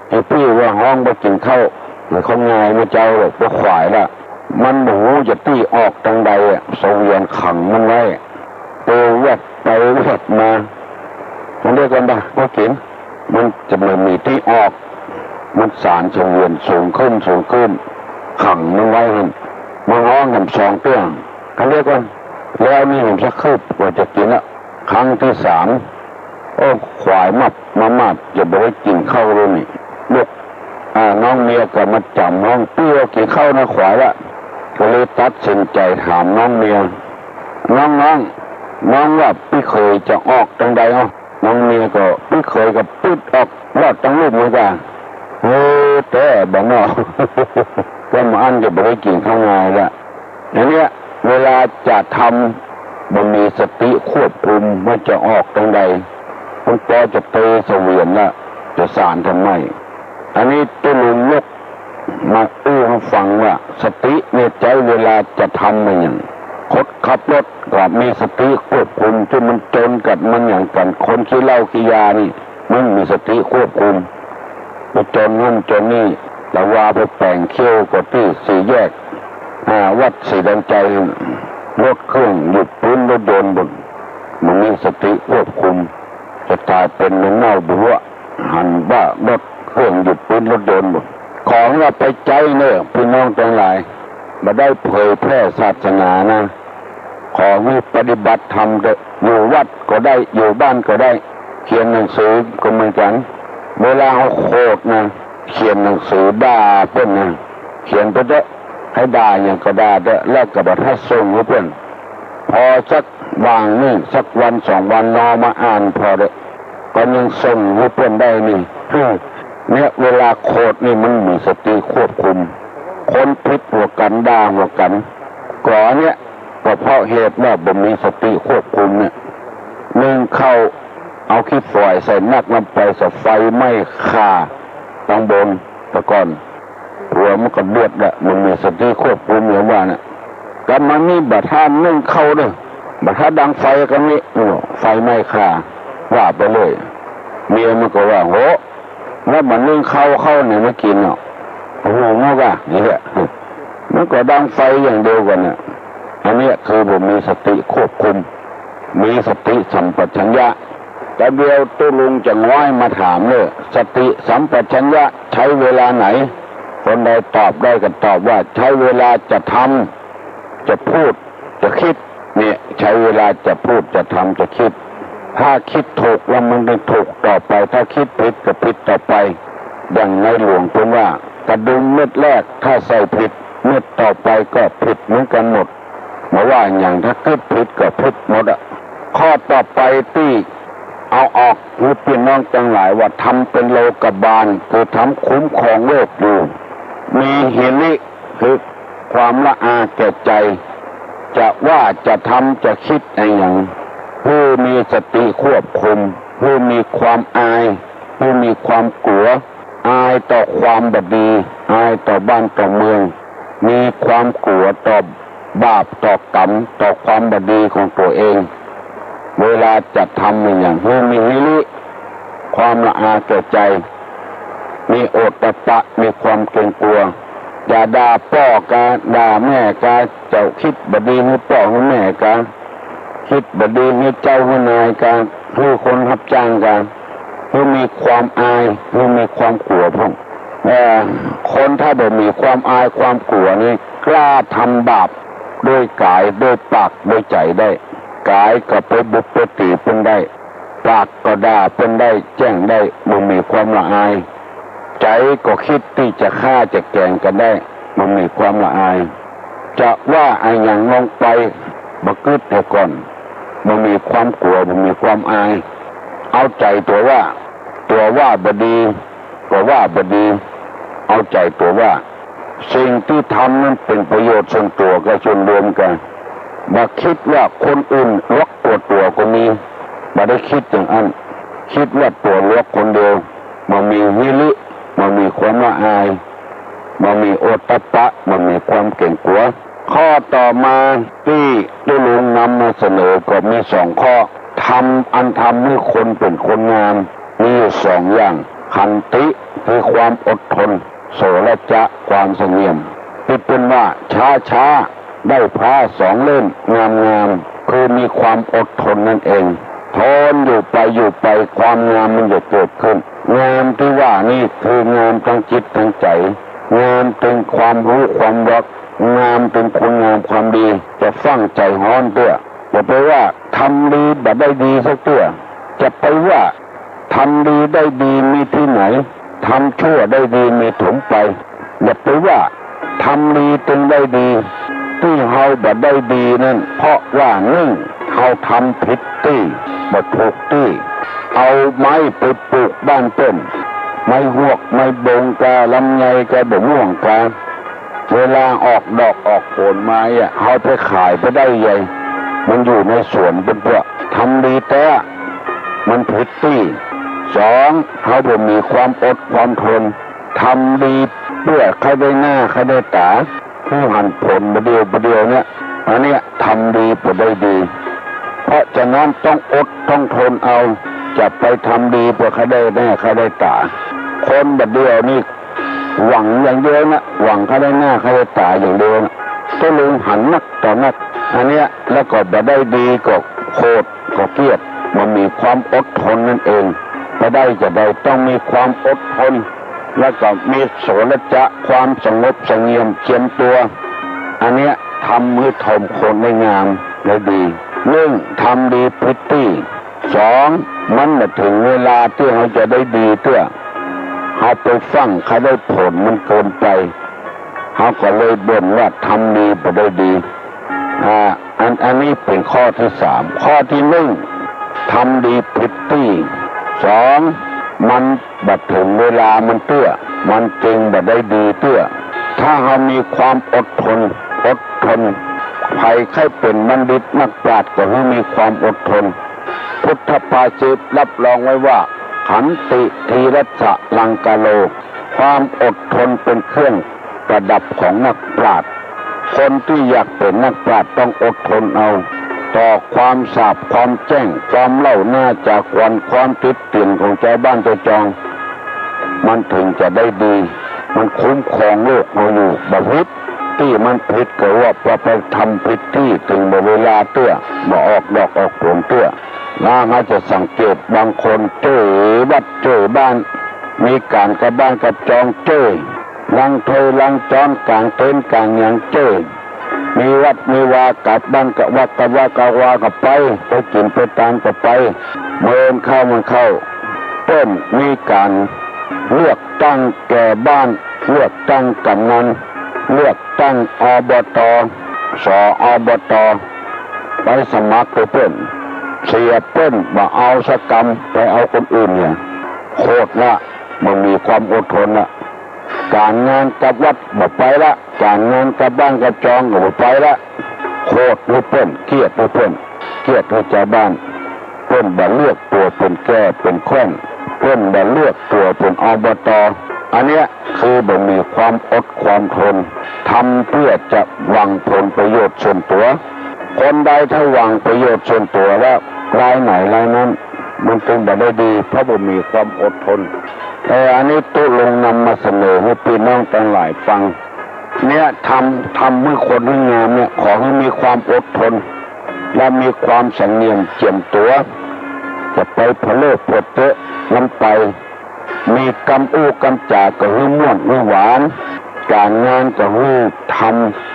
ไอ้ปี้ว่าฮ้องไปกิ๋นข้าว มันเข้างายมาเจ้าหรอก บ่ขวายละ มันบ่ฮู้จะตี้ออกตังใดอะ เสวียนขังมันไว้ เตียวแวดไปแวดมา มันเรียกกันบ่า บ่กิ๋น มันจะบ่มีตี้ออก มันสานเสวียนสูงขึ้นสูงขึ้น ขังมันไว้หั่น มันฮ้องแหมสองเตื้อ คันเดียวก่อน แล้วนี่แหมสักคืบกว่าจะกิ๋นละ ครั้งตี้สาม โอ้ ขวายมับมามับ จะบ่ได้กิ๋นข้าวเลยนี่ ลูก อ่า น้องเมียก็มาจ๋ำฮ้อง ปี้ว่ากิ๋นข้าวนะขวายละ ก็เลยตัดสินใจ๋ถามน้องเมีย น้อง น้อง น้องว่าปี้เขยจะออกตังใดอ้อ น้องเมียก็ ปี้เขยก็ปึ๊ดออกลอดตังลุ่มเหมือนกั๋น เออ แต๊บ่นอ ก็มาอั้นจะบ่ได้กิ๋นข้าวงายละ อันเนี้ย เวลาจะทำ บ่มีสติควบคุมว่าจะออกตังใด มันปอจะเตเสวียนละ จะสานทำไม อันนี้ตุ๊ลุงยกมาอู้หื้อฟังว่า สติเนี่ยใจ๊เวลาจะทำอะหยัง คนขับรถก็มีสติควบคุม ตี้มันจนกั๋นมันหยังกั๋น คนขี้เหล้าขี้ยานี่ มันมีสติควบคุม ไปจนนั่นจนนี่ แต่ว่าไปแป๋งเขี้ยวก็ตี้สี่แยก อ่า วัดศรีดอนชัย รถเครื่องหยุดปื๊ด รถยนต์บ่ บ่มีสติควบคุม จะต๋ายเป๋นเม็นเน่าบัว หันบ่ารถเกรื่องอยู่ปื๊นรถยนต์หมด ของเฮาไปใจ๊เน่อ ปี้น้องตังหลาย บ่ได้เผยแผ่ศาสนานะ ขอหื้อปฏิบัติธรรมเต๊อะ อยู่วัดก็ได้ อยู่บ้านก็ได้ เขียนหนังสือก็เหมือนกั๋น เวลาเฮาโขดนะ เขียนหนังสือด่าเปิ้นนะ เขียนไปเต๊อะ ใผด่าหยังก็ด่าเต๊อะ แล้วก็บ่ทัดส่งหื้อเปิ้น ผ่อสักวางนึ่ง สักวันสองวันนอมาอ่านผ่อเต๊อะ ก็ยังส่งหื้อเปิ้นได้นี่ เนี่ย เวลาโขดนี่มันมีสติควบคุม คนผิดหัวกั๋น ด่าหัวกั๋น ก็เนี่ย ก็เพราะเหตุว่าบ่มีสติควบคุมเนี่ย นึ่งข้าว เอาขี้ฝอยใส่นักน้ำไป ใส่ไฟไหม้ฆ่าตังบนตะก่อน ผัวมันก็เดือดละ บ่มีสติควบคุมอย่างว่าน่ะ กำมานี่บ่าท่านนึ่งข้าวเน่อ บ่าท่านดังไฟกำนี้ โอ้ ไฟไหม้ฆ่า ว่าไปเลย เมียมันก็ว่า โห แล้วบ่านึ่งข้าว ข้าวไหนมากิ๋นเนาะ โอ้โห มันว่าอย่างนี้แหละ มันก็ดังไฟอย่างเดียวกั๋นน่ะ อันเนี้ยคือบ่มีสติควบคุม มีสติสัมปชัญญะ แต่เดี๋ยวตุ๊ลุงจะง้อยมาถามเลย สติสัมปชัญญะใช้เวลาไหน คนใดตอบได้ก็ตอบว่าใช้เวลาจะทำ จะพูด จะคิด เนี่ย ใช้เวลาจะพูด จะทำ จะคิด ถ้าคิดถูกแล้วมันจะถูกต่อไป ถ้าคิดผิดก็ผิดต่อไป อย่างในหลวงเปิ้นว่า กระดุมเม็ดแรกถ้าใส่ผิด เม็ดต่อไปก็ผิดเหมือนกั๋นหมด บ่ว่าหยัง ถ้าคิดผิดก็ผิดหมดอะ ข้อต่อไปตี้เอาออกหื้อปี้น้องตังหลายว่า ธรรมเป๋นโลกบาล คือธรรมคุ้มครองโลกอยู่ มีหิริ คือความละอาแก่ใจ๋ จะว่าจะทำจะคิดอะหยัง หื้อมีสติควบคุม หื้อมีความอาย หื้อมีความกั๋ว อายต่อความบ่ดี อายต่อบ้านต่อเมือง มีความกั๋วต่อบาปต่อกรรม ต่อความบ่ดีของตั๋วเอง เวลาจะทำอะหยัง หื้อมีหิริ ความละอาแก่ใจ๋ มีโอตตัปปะ มีความเกรงกั๋ว อย่าด่าป้อกา ด่าแม่กา เจ้าคิดบ่ดีหื้อป้อหื้อแม่กา คิดบ่ดีหื้อเจ้าหื้อนายกา หื้อคนฮับจ้างกา หื้อมีความอาย หื้อมีความกั๋วพ่อง เอ่อ คนถ้าบ่มีความอายความกั๋วนี่ กล้าทำบาปด้วยก๋าย ด้วยปาก ด้วยใจ๋ได้ ก๋ายก็ไปบุบไปตี๋เปิ้นได้ ปากก็ด่าเปิ้นได้ แจ้งได้ บ่มีความละอาย ใจ๋ก็คิดตี้จะฆ่าจะแก๋งกั๋นได้ บ่มีความละอาย จะว่าอะหยังลงไป บ่กึ๊ดเหียก่อน บ่มีความกั๋ว บ่มีความอาย เอาใจ๋ตั๋วว่า ตั๋วว่าบ่ดี ก็ว่าบ่ดี เอาใจ๋ตั๋วว่า สิ่งตี้ทำนั้นเป๋นประโยชน์ส่วนตั๋วกับส่วนรวมกา บ่คิดว่าคนอื่นลวกตั๋ว ตั๋วก็มี บ่ได้คิดอย่างอั้น คิดว่าตั๋วลวกคนเดียว บ่มีหิริ บ่มีความละอาย บ่มีโอตตัปปะ บ่มีความเกรงกั๋ว ข้อต่อมาตี้ตุ๊ลุงนำมาเสนอก็มีสองข้อ ธรรมอันทำหื้อคนเป๋นคนงาม มีอยู่สองอย่าง ขันติ คือความอดทน โสรจะ ความสงบเงียบ ตี้เปิ้นว่า ช้าๆ ได้ผ้าสองเล่มงามๆ คือมีความอดทนนั่นเอง ทนอยู่ไปอยู่ไป ความงามมันจะเกิดขึ้น งามตี้ว่านี่คืองามตางจิตตางใจ๋ งามเถิงความฮู้ความรัก งามเถิงคุณงามความดี จะฟั่งใจ๋ฮ้อนเตื้อ อย่าไปว่าทำดีบ่ได้ดีสักเตื้อ จะไปว่าทำดีได้ดีมีตี้ไหน ทำชั่วได้ดีมีถมไป อย่าไปว่าทำดีจึงได้ดี ตี้เฮาบ่ได้ดีนั้น เพราะว่านึ่ง เฮาทำผิดตี้ บ่ถูกตี้ เอาไม้ไปปลูกบ้านเปิ้น ไม้ฮวก ไม้บงกา ลำไยกา บ่าม่วงกา เวลาออกดอกออกผลมาเนี่ย เฮาไปขายไปได้ไง มันอยู่ในสวนเปิ้นเปื้อ ทำดีแต๊ มันผิดตี้ สอง เฮาบ่มีความอดความทน ทำดีเปื้อใค่ได้หน้าใค่ได้ต๋า หื้อหันผลบ่าเดี่ยวบ่าเดี่ยวเนี่ย อันเนี้ยทำดีบ่ได้ดี เพราะฉะนั้นต้องอดต้องทนเอา จะไปทำดีเปื้อใค่ได้หน้าใค่ได้ต๋า คนบ่าเดี่ยวนี่ หวังอย่างเดียวนะ หวังใค่ได้หน้าใค่ได้ต๋าอย่างเดียวนะ ตุ๊ลุงหันนักต่อนัก อันเนี้ย แล้วก็บ่ได้ดีก็โขดก็เกลียด บ่มีความอดทนนั่นเอง จะได้จะได้ต้องมีความอดทน แล้วก็มีโสรจะ ความสงบเสงี่ยมเจียมตัว อันเนี้ยทำหื้อถ่อมคนได้งามได้ดี นึ่ง ทำดีผิดตี้ สอง มันบ่าเถิงเวลาตี้เฮาจะได้ดีเตื้อ เฮาไปฟั่งใค่ได้ผลมันเกินไป เฮาก็เลยบ่นว่าทำดีบ่ได้ดี อ่า อัน อันนี้เป๋นข้อตี้สาม ข้อตี้นึ่ง ทำดีผิดตี้ สอง มันบ่าเถิงเวลามันเตื้อ มันจึงบ่ได้ดีเตื้อ ถ้าเฮามีความอดทน อดทน ใผใค่เป๋นบัณฑิตนักปราชญ์ก็หื้อมีความอดทน พุทธภาษิตรับรองไว้ว่า ขันติ ธีรัสสะ ลังกาโล ความอดทนเป๋นเครื่องประดับของนักปราชญ์ คนตี้อยากเป๋นนักปราชญ์ต้องอดทนเอา ต่อความสาบ ความแจ้ง ความเล่าหน้าจาขวัญ ความติเตียนของจาวบ้านจาวจอง มันเถิงจะได้ดี มันคุ้มครองโลกเฮาอยู่ บ่ผิด ตี้มันผิดก็ว่าไปทำผิดตี้ เถิงบ่าเวลาเตื้อ บ่ออกดอกออกผลเตื้อ แล้วเฮาจะสังเกตบางคนเจ้ยวัดเจ้ยบ้าน มีก๋านกับบ้านกับจองเจ้ย ลังถ้วยลังจ๊อน ก๋างเต็นท์ก๋างหยังเจ้ย มีวัดมีวา กับบ้านกับวัด กับวัดกับวาก็ไป ไปกิ๋นไปตานก็ไป เมินเข้าเมินเข้า เปิ้นมีก๋านเลือกตั้งแก่บ้าน เลือกตั้งก๋ำนัน เลือกตั้ง อบต ส อบต ไปสมัครหื้อเปิ้น เสียเปิ้นบ่เอาสักกำ ไปเอาคนอื่นเนี่ย โขดละ บ่มีความอดทนละ ก๋านงานกับวัดบ่ไปละ ก๋านงานกับบ้านกับจองก็บ่ไปละ โขดหื้อเปิ้น เคียดหื้อเปิ้น เคียดหื้อจาวบ้าน เปิ้นบ่เลือกตั๋วเป๋นแก่เป๋นแคว่น เปิ้นบ่เลือกตั๋วเป๋น อบต อันเนี้ยคือบ่มีความอดความทน ทำเปื้อจะหวังผลประโยชน์ส่วนตั๋ว คนใดถ้าหวังประโยชน์ส่วนตั๋วแล้ว รายไหนรายนั้น มันจึงบ่ได้ดี เพราะบ่มีความอดทน แต่อันนี้ตุ๊ลุงนำมาเสนอหื้อปี้น้องตังหลายฟัง เนี่ย ทำ ทำหื้อคนหื้องามเนี่ย ขอหื้อมีความอดทน และมีความสงเงียมเจียมตั๋ว จะไปผะเลิดผะเต๊อะนำไป มีกำอู้กำจ๋าก็หื้อม่วนหื้อหวาน ก๋านงานก็หื้อท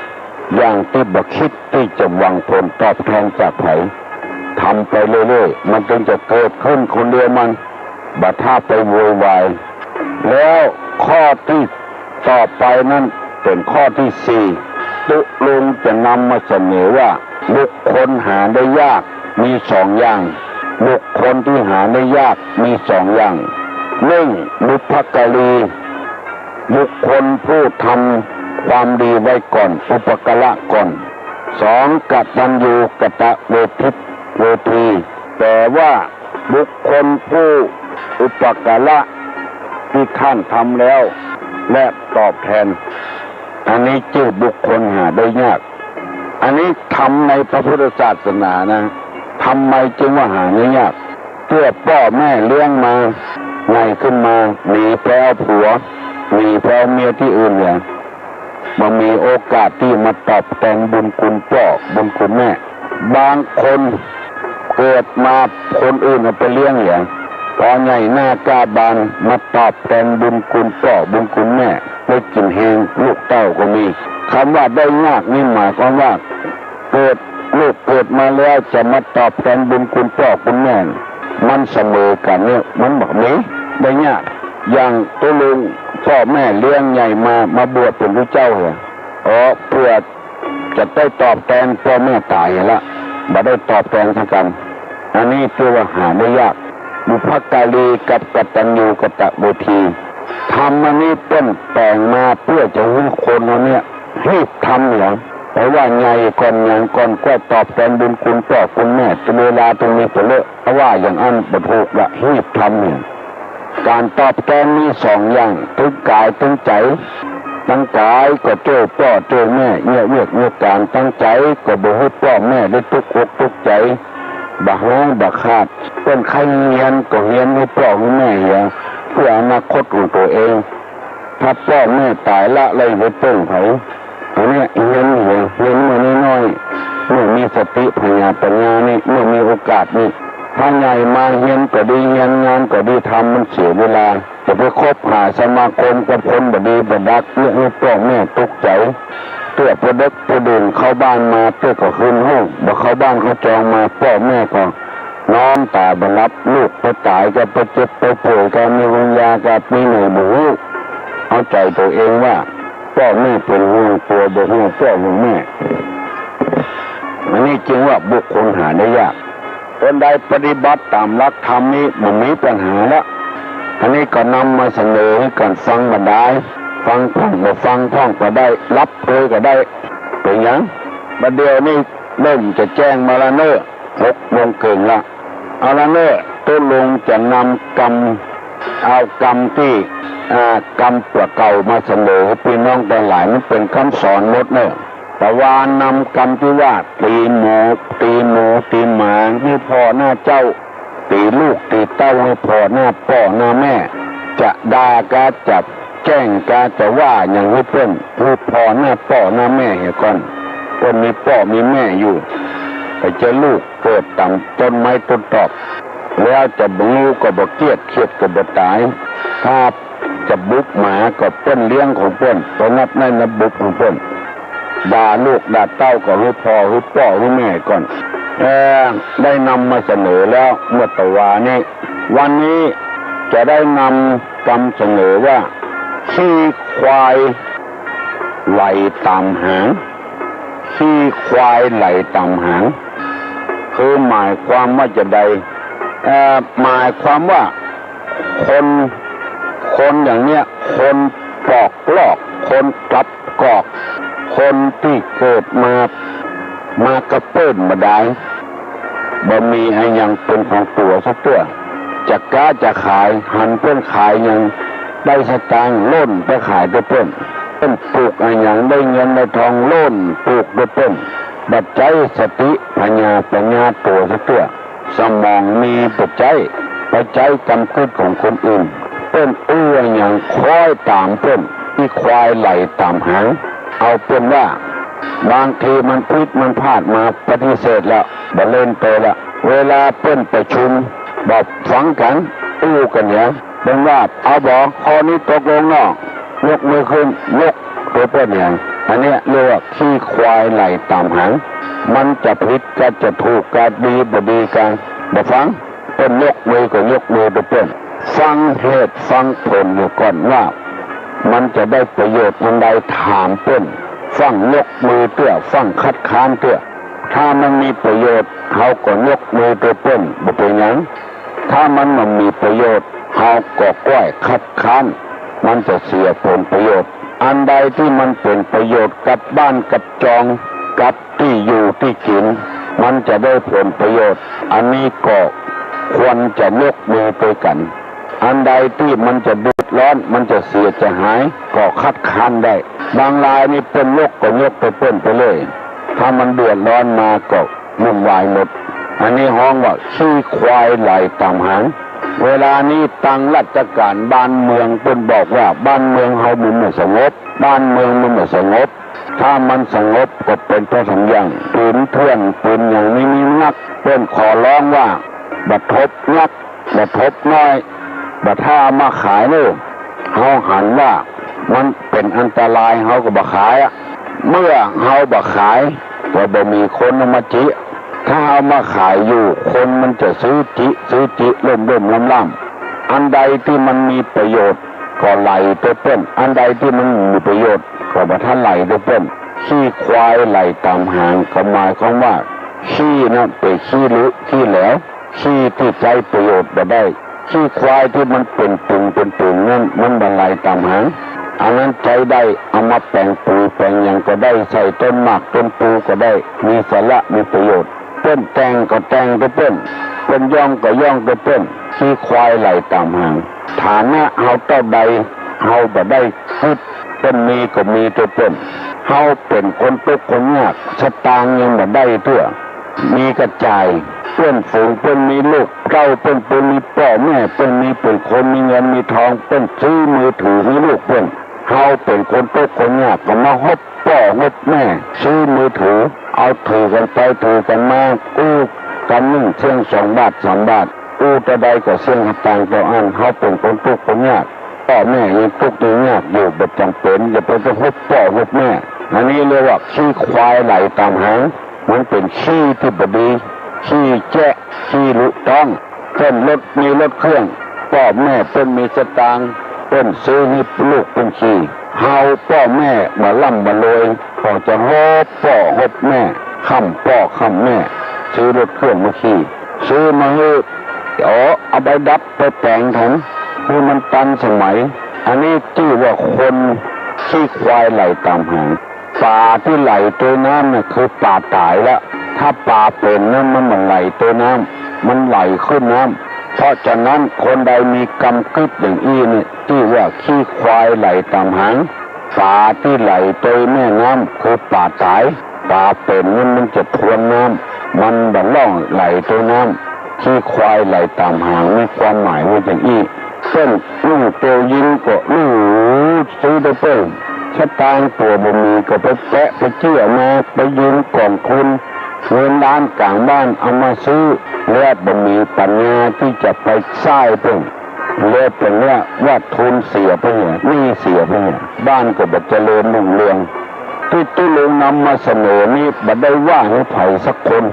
ำอย่างตี้บ่คิดตี้จะหวังผลตอบแทนจากใผ ทำไปเรื่อยๆ มันจึงจะเกิดขึ้นคนเดียวมัน บ่ถ้าไปโวยวาย แล้วข้อตี้ต่อไปนั้นเป๋นข้อตี้สี่ ตุ๊ลุงจะนำมาเสนอว่า บุคคลหาได้ยากมีสองอย่าง บุคคลตี้หาได้ยากมีสองอย่าง นึ่ง บุพการี บุคคลผู้ทำความดีไว้ก่อน อุปการะก่อน สอง กตัญญูกตเวทิ เวที แปลว่า บุคคลผู้อุปการะตี้ต้านทำแล้ว และตอบแทน อันนี้จื้อบุคคลหาได้ยาก อันนี้ธรรมในพระพุทธศาสนานะ ทำไมจึงว่าหาได้ยาก เตื้อป้อแม่เลี้ยงมา ใหญ่ขึ้นมา หนีไปเอาผัว หนีไปเอาเมียตี้อื่นเนี่ย บ่มีโอกาสตี้มาตอบแตนบุญคุณป้อบุญคุณแม่ บางคนเกิดมาคนอื่นเอาไปเลี้ยงเหีย พอใหญ่หน้าก้าบานมาตอบแตนบุญคุณป้อบุญคุณแม่ ได้กิ๋นแฮงลูกเต้าก็มี กำว่าได้ยากนี่หมายความว่า เกิด ลูกเกิดมาแล้วจะมาตอบแตนบุญคุณป้อคุณแม่ มันเสมอกั๋นเนี่ย มันบ่มี ได้ยาก อย่างตุ๊ลุง ป้อแม่เลี้ยงใหญ่มา มาบวชเป๋นพระเจ้าเหีย อ๋อ เปื้อจะได้ตอบแตนป้อแม่ต๋ายละ บ่ได้ตอบแตนสักกำ อันนี้เรียกว่าหาได้ยาก บุพการีกับกตัญญูกตเวที ธรรมอันนี้เปิ้นแต่งมาเปื้อจะหื้อคนเฮาเนี่ย ฮีบทำเหีย เพราะว่าใหญ่ก่อนหยังก่อนก็ตอบแตนบุญคุณป้อคุณแม่ เวลาตรงนี้เป๋นเลิก ถ้าว่าอย่างอั้นบ่ถูกละ ฮีบทำเหีย ก๋านตอบแตนมีสองอย่าง ตึงก๋ายตึงใจ๋ ตึงก๋ายก็จ้วยป้อจ้วยแม่ เยียะเวียกเยียะก๋าน ตึงใจ๋ก็บ่หื้อป้อแม่ได้ตุ๊กอกตุ๊กใจ๋ บ่ฮ้องบ่ขาด เปิ้นใค่เฮียนก็เฮียนหื้อป้อหื้อแม่เหีย เปื้ออนาคตของตั๋วเอง ถ้าป้อแม่ต๋ายละ แล้วจะไปเปิ้งใผ อันเนี้ยเฮียนเหีย เฮียนเมื่อน้อยๆ เมื่อมีสติผญาปัญญานี่ เมื่อมีโอกาสนี่ พระใหญ่มาเฮียนก็ดี เฮียนงานก็ดี ทำมันเสียเวลา จะไปคบหาสมาคมกับคนบ่ดีบ่ดัก เยียะหื้อป้อแม่ตกใจ๋ เตื้อปอเดิ็กปอดื่นเข้าบ้านมา เตื้อก็คืนห้อง บ่เข้าบ้านเข้าจองมา ป้อแม่ก็นอนต๋าบ่หลับ ลูกไปต๋ายก็ไปเจ็บไปป่วยก็มีวิญญาณก็มีไหนบ่ฮู้ เอาใจ๋ตั๋วเองว่าป้อแม่เป๋นห่วงตั๋ว บ่ห่วงป้อห่วงแม่ อันนี้จึงว่าบุคคลหาได้ยาก คนใดปฏิบัติต๋ามหลักธรรมนี้บ่มีปัญหาละ อันนี้ก็นำมาเสนอหื้อกั๋นฟังบ่ดาย ฟังพ่องบ่ฟังพ่องก็ได้ หลับไปก็ได้ เป๋นหยัง บ่าเดี่ยวนี้เริ่มจะแจ้งมาละเน่อ หกโมงเกิ่งละ เอาละเน่อ ตุ๊ลุงจะนำกำ เอากำตี้ อ่า กำตั๋วเก่ามาเสนอหื้อปี้น้องตังหลาย มันเป๋นกำสอนหมดเน่อ แต่ว่านำกำตี้ว่า ตี๋หมู ตี๋หมู ตี๋หมา หื้อผ่อหน้าเจ้า ตี๋ลูก ตี๋เต้า หื้อผ่อหน้าป้อหน้าแม่ จะด่ากา จะแก้งกา จะว่าหยังหื้อเปิ้น หื้อผ่อหน้าป้อหน้าแม่เหียก่อน เปิ้นมีป้อมีแม่อยู่ ไปเจอลูกเกิดต๋ามต้นไม้ต้นตอก แล้วจะบ่ฮู้ก็บ่เกลียด เคียดก็บ่ต๋าย ถ้าจะบุบหมาก็เปิ้นเลี้ยงของเปิ้น ไปนับได้นับบุบของเปิ้น ด่าลูกด่าเต้าก็หื้อผ่อหื้อป้อหื้อแม่ก่อน เอ่อ ได้นำมาเสนอแล้วเมื่อตะวานี้ วันนี้จะได้นำกำเสนอว่า ขี้ควายไหลต๋ามหาง ขี้ควายไหลต๋ามหาง คือหมายความว่าจะใด เอ่อ หมายความว่า คน คนอย่างเนี้ย คนปอกลอก คนกลับกอก คนตี้เกิดมา มากระเปิ้นบ่ดาย บ่มีอะหยังเป๋นของตั๋วสักเตื้อ จะก๊าจะขาย หันเปิ้นขายหยังได้สตางค์ โล่นไปขายตวยเปิ้น เปิ้นปลูกอะหยังได้เงินได้ทอง โล่นปลูกตวยเปิ้น บ่ใจ๊สติปัญญา ปัญญาตั๋วสักเตื้อ สมองมีบ่ใจ๊ ไปใจ๊กำกึ๊ดของคนอื่น เปิ้นอู้อะหยังคอยต๋ามเปิ้น ขี้ควายไหลต๋ามหาง เอาเปิ้นว่า บางทีมันผิดมันพลาดมาปฏิเสธแล้ว บ่เล่นโตแล้ว เวลาเปิ้นประชุม บ่ฟังกั๋น อู้กั๋นเหีย เปิ้นว่า เอาบ่ ข้อนี้ตกลงเนาะ ยกมือขึ้น ยกตวยเปิ้นเหีย อันเนี้ยเรียกว่าขี้ควายไหลต๋ามหาง มันจะผิดกาจะถูกกาดีบ่ดีกา บ่ฟัง เปิ้นยกมือก็ยกมือตวยเปิ้น ฟังเหตุฟังผลเหียก่อนว่า มันจะได้ประโยชน์อันใด ถามเปิ้น ฟั่งยกมือเตื้อ ฟั่งคัดค้านเตื้อ ถ้ามันมีประโยชน์ เฮาก็ยกมือตวยเปิ้น บ่เป๋นหยัง ถ้ามันบ่มีประโยชน์ เฮาก็ก้อยคัดค้าน มันจะเสียผลประโยชน์ อันใดตี้มันเป๋นประโยชน์กับบ้านกับจอง กับตี้อยู่ตี้กิ๋น มันจะได้ผลประโยชน์ อันนี้ก็ควรจะยกมือตวยกั๋น อันใดตี้มันจะเดือดร้อน มันจะเสียจะหาย ก็คัดค้านได้ บางรายนี่เปิ้นยกก็ยกตวยเปิ้นไปเลย ถ้ามันเดือดร้อนมาก็ วุ่นวายหมด อันนี้ฮ้องว่าขี้ควายไหลต๋ามหาง เวลานี้ตังราชก๋านบ้านเมืองเปิ้นบอกว่าบ้านเมืองเฮามันบ่สงบ บ้านเมืองมันบ่สงบ ถ้ามันสงบก็เป๋นเพราะสองอย่าง ปืนเถื่อนปืนหยังนี้มีนัก เปิ้นขอร้องว่าบ่าทบนัก บ่าทบน้อย บ่าถ้าเอามาขายเน่อ เฮาหันว่ามันเป๋นอันตราย เฮาก็บ่ขายอะ เมื่อเฮาบ่ขาย ก็บ่มีคนเอามาจิ ถ้าเอามาขายอยู่ คนมันจะซื้อจิ ซื้อจิ ล่มๆ ล่ำๆ อันใดตี้มันมีประโยชน์ก็ไหลตวยเปิ้น อันใดตี้มันบ่มีประโยชน์ก็บ่าทันไหลตวยเปิ้น ขี้ควายไหลต๋ามหาง ก็หมายความว่า ขี้นั้นเป๋นขี้ลุขี้แหลว ขี้ตี้ใจ๊ประโยชน์บ่ได้ ขี้ควายตี้มันเป๋นปึงเป๋นปึงนั้น มันบ่ไหลต๋ามหาง อันนั้นใจ๊ได้ เอามาแป๋งปุ๋ยแป๋งหยังก็ได้ ใส่ต้นหมากต้นปูก็ได้ มีสาระมีประโยชน์ เปิ้นแต่งก็แต่งตวยเปิ้น เปิ้นย่องก็ย่องตวยเปิ้น ขี้ควายไหลต๋ามหาง ฐานะเฮาเต้าใด เฮาบ่ได้กึ๊ด เปิ้นมีก็มีตวยเปิ้น เฮาเป๋นคนตุ๊กข์คนยาก สตางค์ยังบ่ได้เตื้อ มีกระจ่าย เปื้อนฝูงเปิ้นมีลูกเต้า เปิ้น เปิ้นมีป้อแม่ เปิ้นมีเป๋นคนมีเงินมีทอง เปิ้นซื้อมือถือหื้อลูกเปิ้น เฮาเป๋นคนตุ๊กข์คนยากก็มาฮบป้อฮบแม่ ซื้อมือถือ เอาถือกั๋นไปถือกั๋นมา อู้ กำนึ่งเสี้ยงสองบาทสามบาท อู้เต้าใดก็เสี้ยงสตางค์เต้าอั้น เฮาเป๋นคนตุ๊กข์คนยาก ป้อแม่ยังตุ๊กข์ยังยากอยู่ บ่จ๋ำเป๋น อย่าไป ไปฮุบป้อฮุบแม่ อันนี้เรียกว่าขี้ควายไหลต๋ามหาง มันเป๋นขี้ตี้บ่ดี ขี้แจ๊ะ ขี้ลุต๊อง เปิ้นรถมีรถเครื่อง ป้อแม่เปิ้นมีสตางค์ เปิ้นซื้อหื้อลูกเปิ้นขี่ เฮาป้อแม่บ่ร่ำบ่รวย ก็จะฮุบป้อฮุบแม่ ค้ำป้อค้ำแม่ ซื้อรถเครื่องมาขี่ ซื้อมาหื้อ อ๋อ เอาใบดับไปแป๋งแถม หื้อมันตันสมัย อันนี้จื้อว่าคนขี้ควายไหลต๋ามหาง ป๋าตี้ไหลตวยน้ำน่ะคือป๋าต๋ายละ ถ้าป๋าเป๋นนั้นมันบ่ไหลตวยน้ำ มันไหลขึ้นน้ำ เพราะฉะนั้นคนใดมีกำกึ๊ดอย่างอี้เนี่ย จื้อว่าขี้ควายไหลต๋ามหาง ป๋าตี้ไหลตวยแม่น้ำคือป๋าต๋าย ป๋าเป๋นนั้นมันจะทวนน้ำ มันบ่ล่องไหลตวยน้ำ ขี้ควายไหลต๋ามหาง มีความหมายว่าอย่างอี้ เปิ้นนุ่งเตียวยีนก็นุ่งหรู ซื้อได้เปิ้น สตางค์ตั๋วบ่มีก็ไปแปะไปเจื้อมา ไปยืมก๋องทุน เงินล้านก๋างบ้านเอามาซื้อ แล้วบ่มีปัญญาตี้จะไปใซ้เปิ้น แล้วเป๋นว่า ว่าทุนเสียไปเหีย หนี้เสียไปเหีย บ้านก็บ่เจริญรุ่งเรือง ตี้ตุ๊ลุงนำมาเสนอนี้บ่ได้ว่าหื้อใผสักคน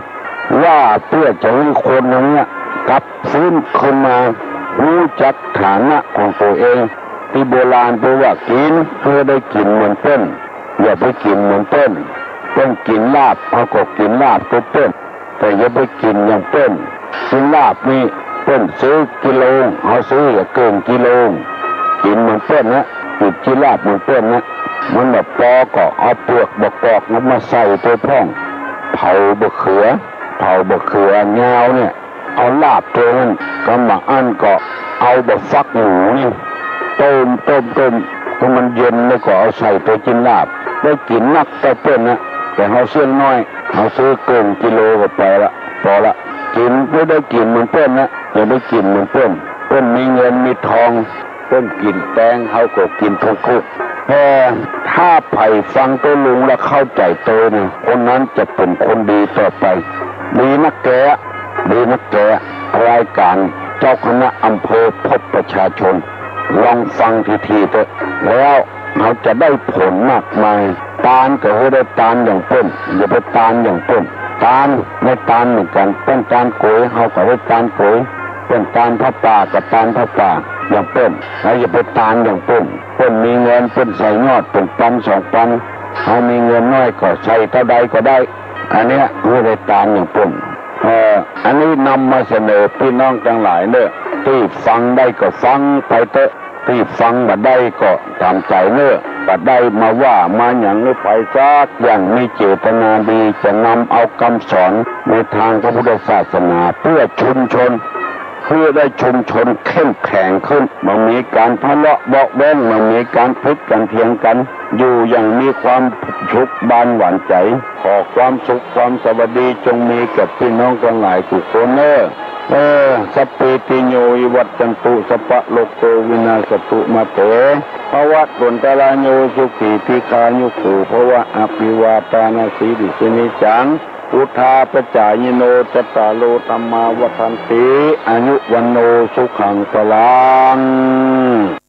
ว่าเปื้อจะหื้อคนเหล่าเนี้ยกลับฟื้นคืนมา ฮู้จักฐานะของตั๋วเอง ตี้โบราณเปิ้นว่า กิ๋นหื้อได้กิ๋นเหมือนเปิ้น อย่าไปกิ๋นเหมือนเปิ้น เปิ้นกิ๋นลาบ เฮาก็กิ๋นลาบตวยเปิ้น แต่อย่าไปกิ๋นอย่างเปิ้น กิ๋นลาบนี่เปิ้นซื้อกิโล เฮาซื้ออย่าเกิ่งกิโล กิ๋นเหมือนเปิ้นนะ กิ๋นจีนลาบเหมือนเปิ้นนะ มันบ่ปอก็เอาเปือกบ่กอกมาใส่ตวยพ่อง เผาบ่าเขือ เผาบ่าเขือยาวเนี่ย เอาลาบตวยนั้น กำบ่าอั้นก็เอาบ่าฟักหมูนี่ ต้ม ต้ม ต้ม หื้อมันเย็นแล้วก็เอาใส่ตวยจีนลาบ ได้กิ๋นนักเต้าเปิ้นนะ แต่เฮาเสี้ยงน้อย เฮาซื้อเกิ่งกิโลก็ไปละ ปอละ กิ๋นหื้อได้กิ๋นเหมือนเปิ้นนะ อย่าไปกิ๋นเหมือนเปิ้น เปิ้นมีเงินมีทอง เปิ้นกิ๋นแปง เฮาก็กิ๋นถูกๆ แต่ถ้าใผฟังตุ๊ลุงแล้วเข้าใจ๋ตวยนะ คนนั้นจะเป๋นคนดีต่อไป ดีนักแก่ ดีนักแก่ รายก๋านเจ้าคณะอำเภอพบประชาชน ลองฟังถี่ๆ เต๊อะ แล้วเฮาจะได้ผลมากมาย ตานก็หื้อได้ตานอย่างเปิ้น อย่าไปตานอย่างเปิ้น ตานได้ตานเหมือนกั๋น เปิ้นตานก๋วย เฮาก็ได้ตานก๋วย เปิ้นตานผ้าป่าก็ตานผ้าป่าอย่างเปิ้น เฮาอย่าไปตานอย่างเปิ้น เปิ้นมีเงินเปิ้นใส่ยอดเป๋นปันสองปัน เฮามีเงินน้อยก็ใส่เต้าใดก็ได้ อันเนี้ยหื้อได้ตานอย่างเปิ้น เอ่อ อันนี้นำมาเสนอปี้น้องตังหลายเน่อ ตี้ฟังได้ก็ฟังไปเต๊อะ ตี้ฟังบ่ได้ก็ต๋ามใจ๋เน่อ บ่ได้มาว่ามาหยังหื้อใผสักอย่าง มีเจตนาดีจะนำเอากำสอนในตางพระพุทธศาสนาเปื้อชุมชน เปื้อได้ชุมชนเข้มแข็งขึ้น บ่มีก๋านทะเลาะเบาะแว้ง บ่มีก๋านผิดก๋านเถียงกั๋น อยู่อย่างมีความสุขบานหวานใจ๋ ขอความสุขความสวัสดีจงมีแก่ปี้น้องตังหลายกู้คนเน่อ เออ สัพพีติโยวิวัชชันตุ สัพพะโรโควินาสสะตุมาเต ภวัตวันตะราโย สุขีทีฆายุโขภวะ อภิวาทานาสีลิสสะนิจจัง วุฑฒาปะจายิโน จัตตาโรธัมมาวัฑฒันติ อายุวัณโณสุขังพลัง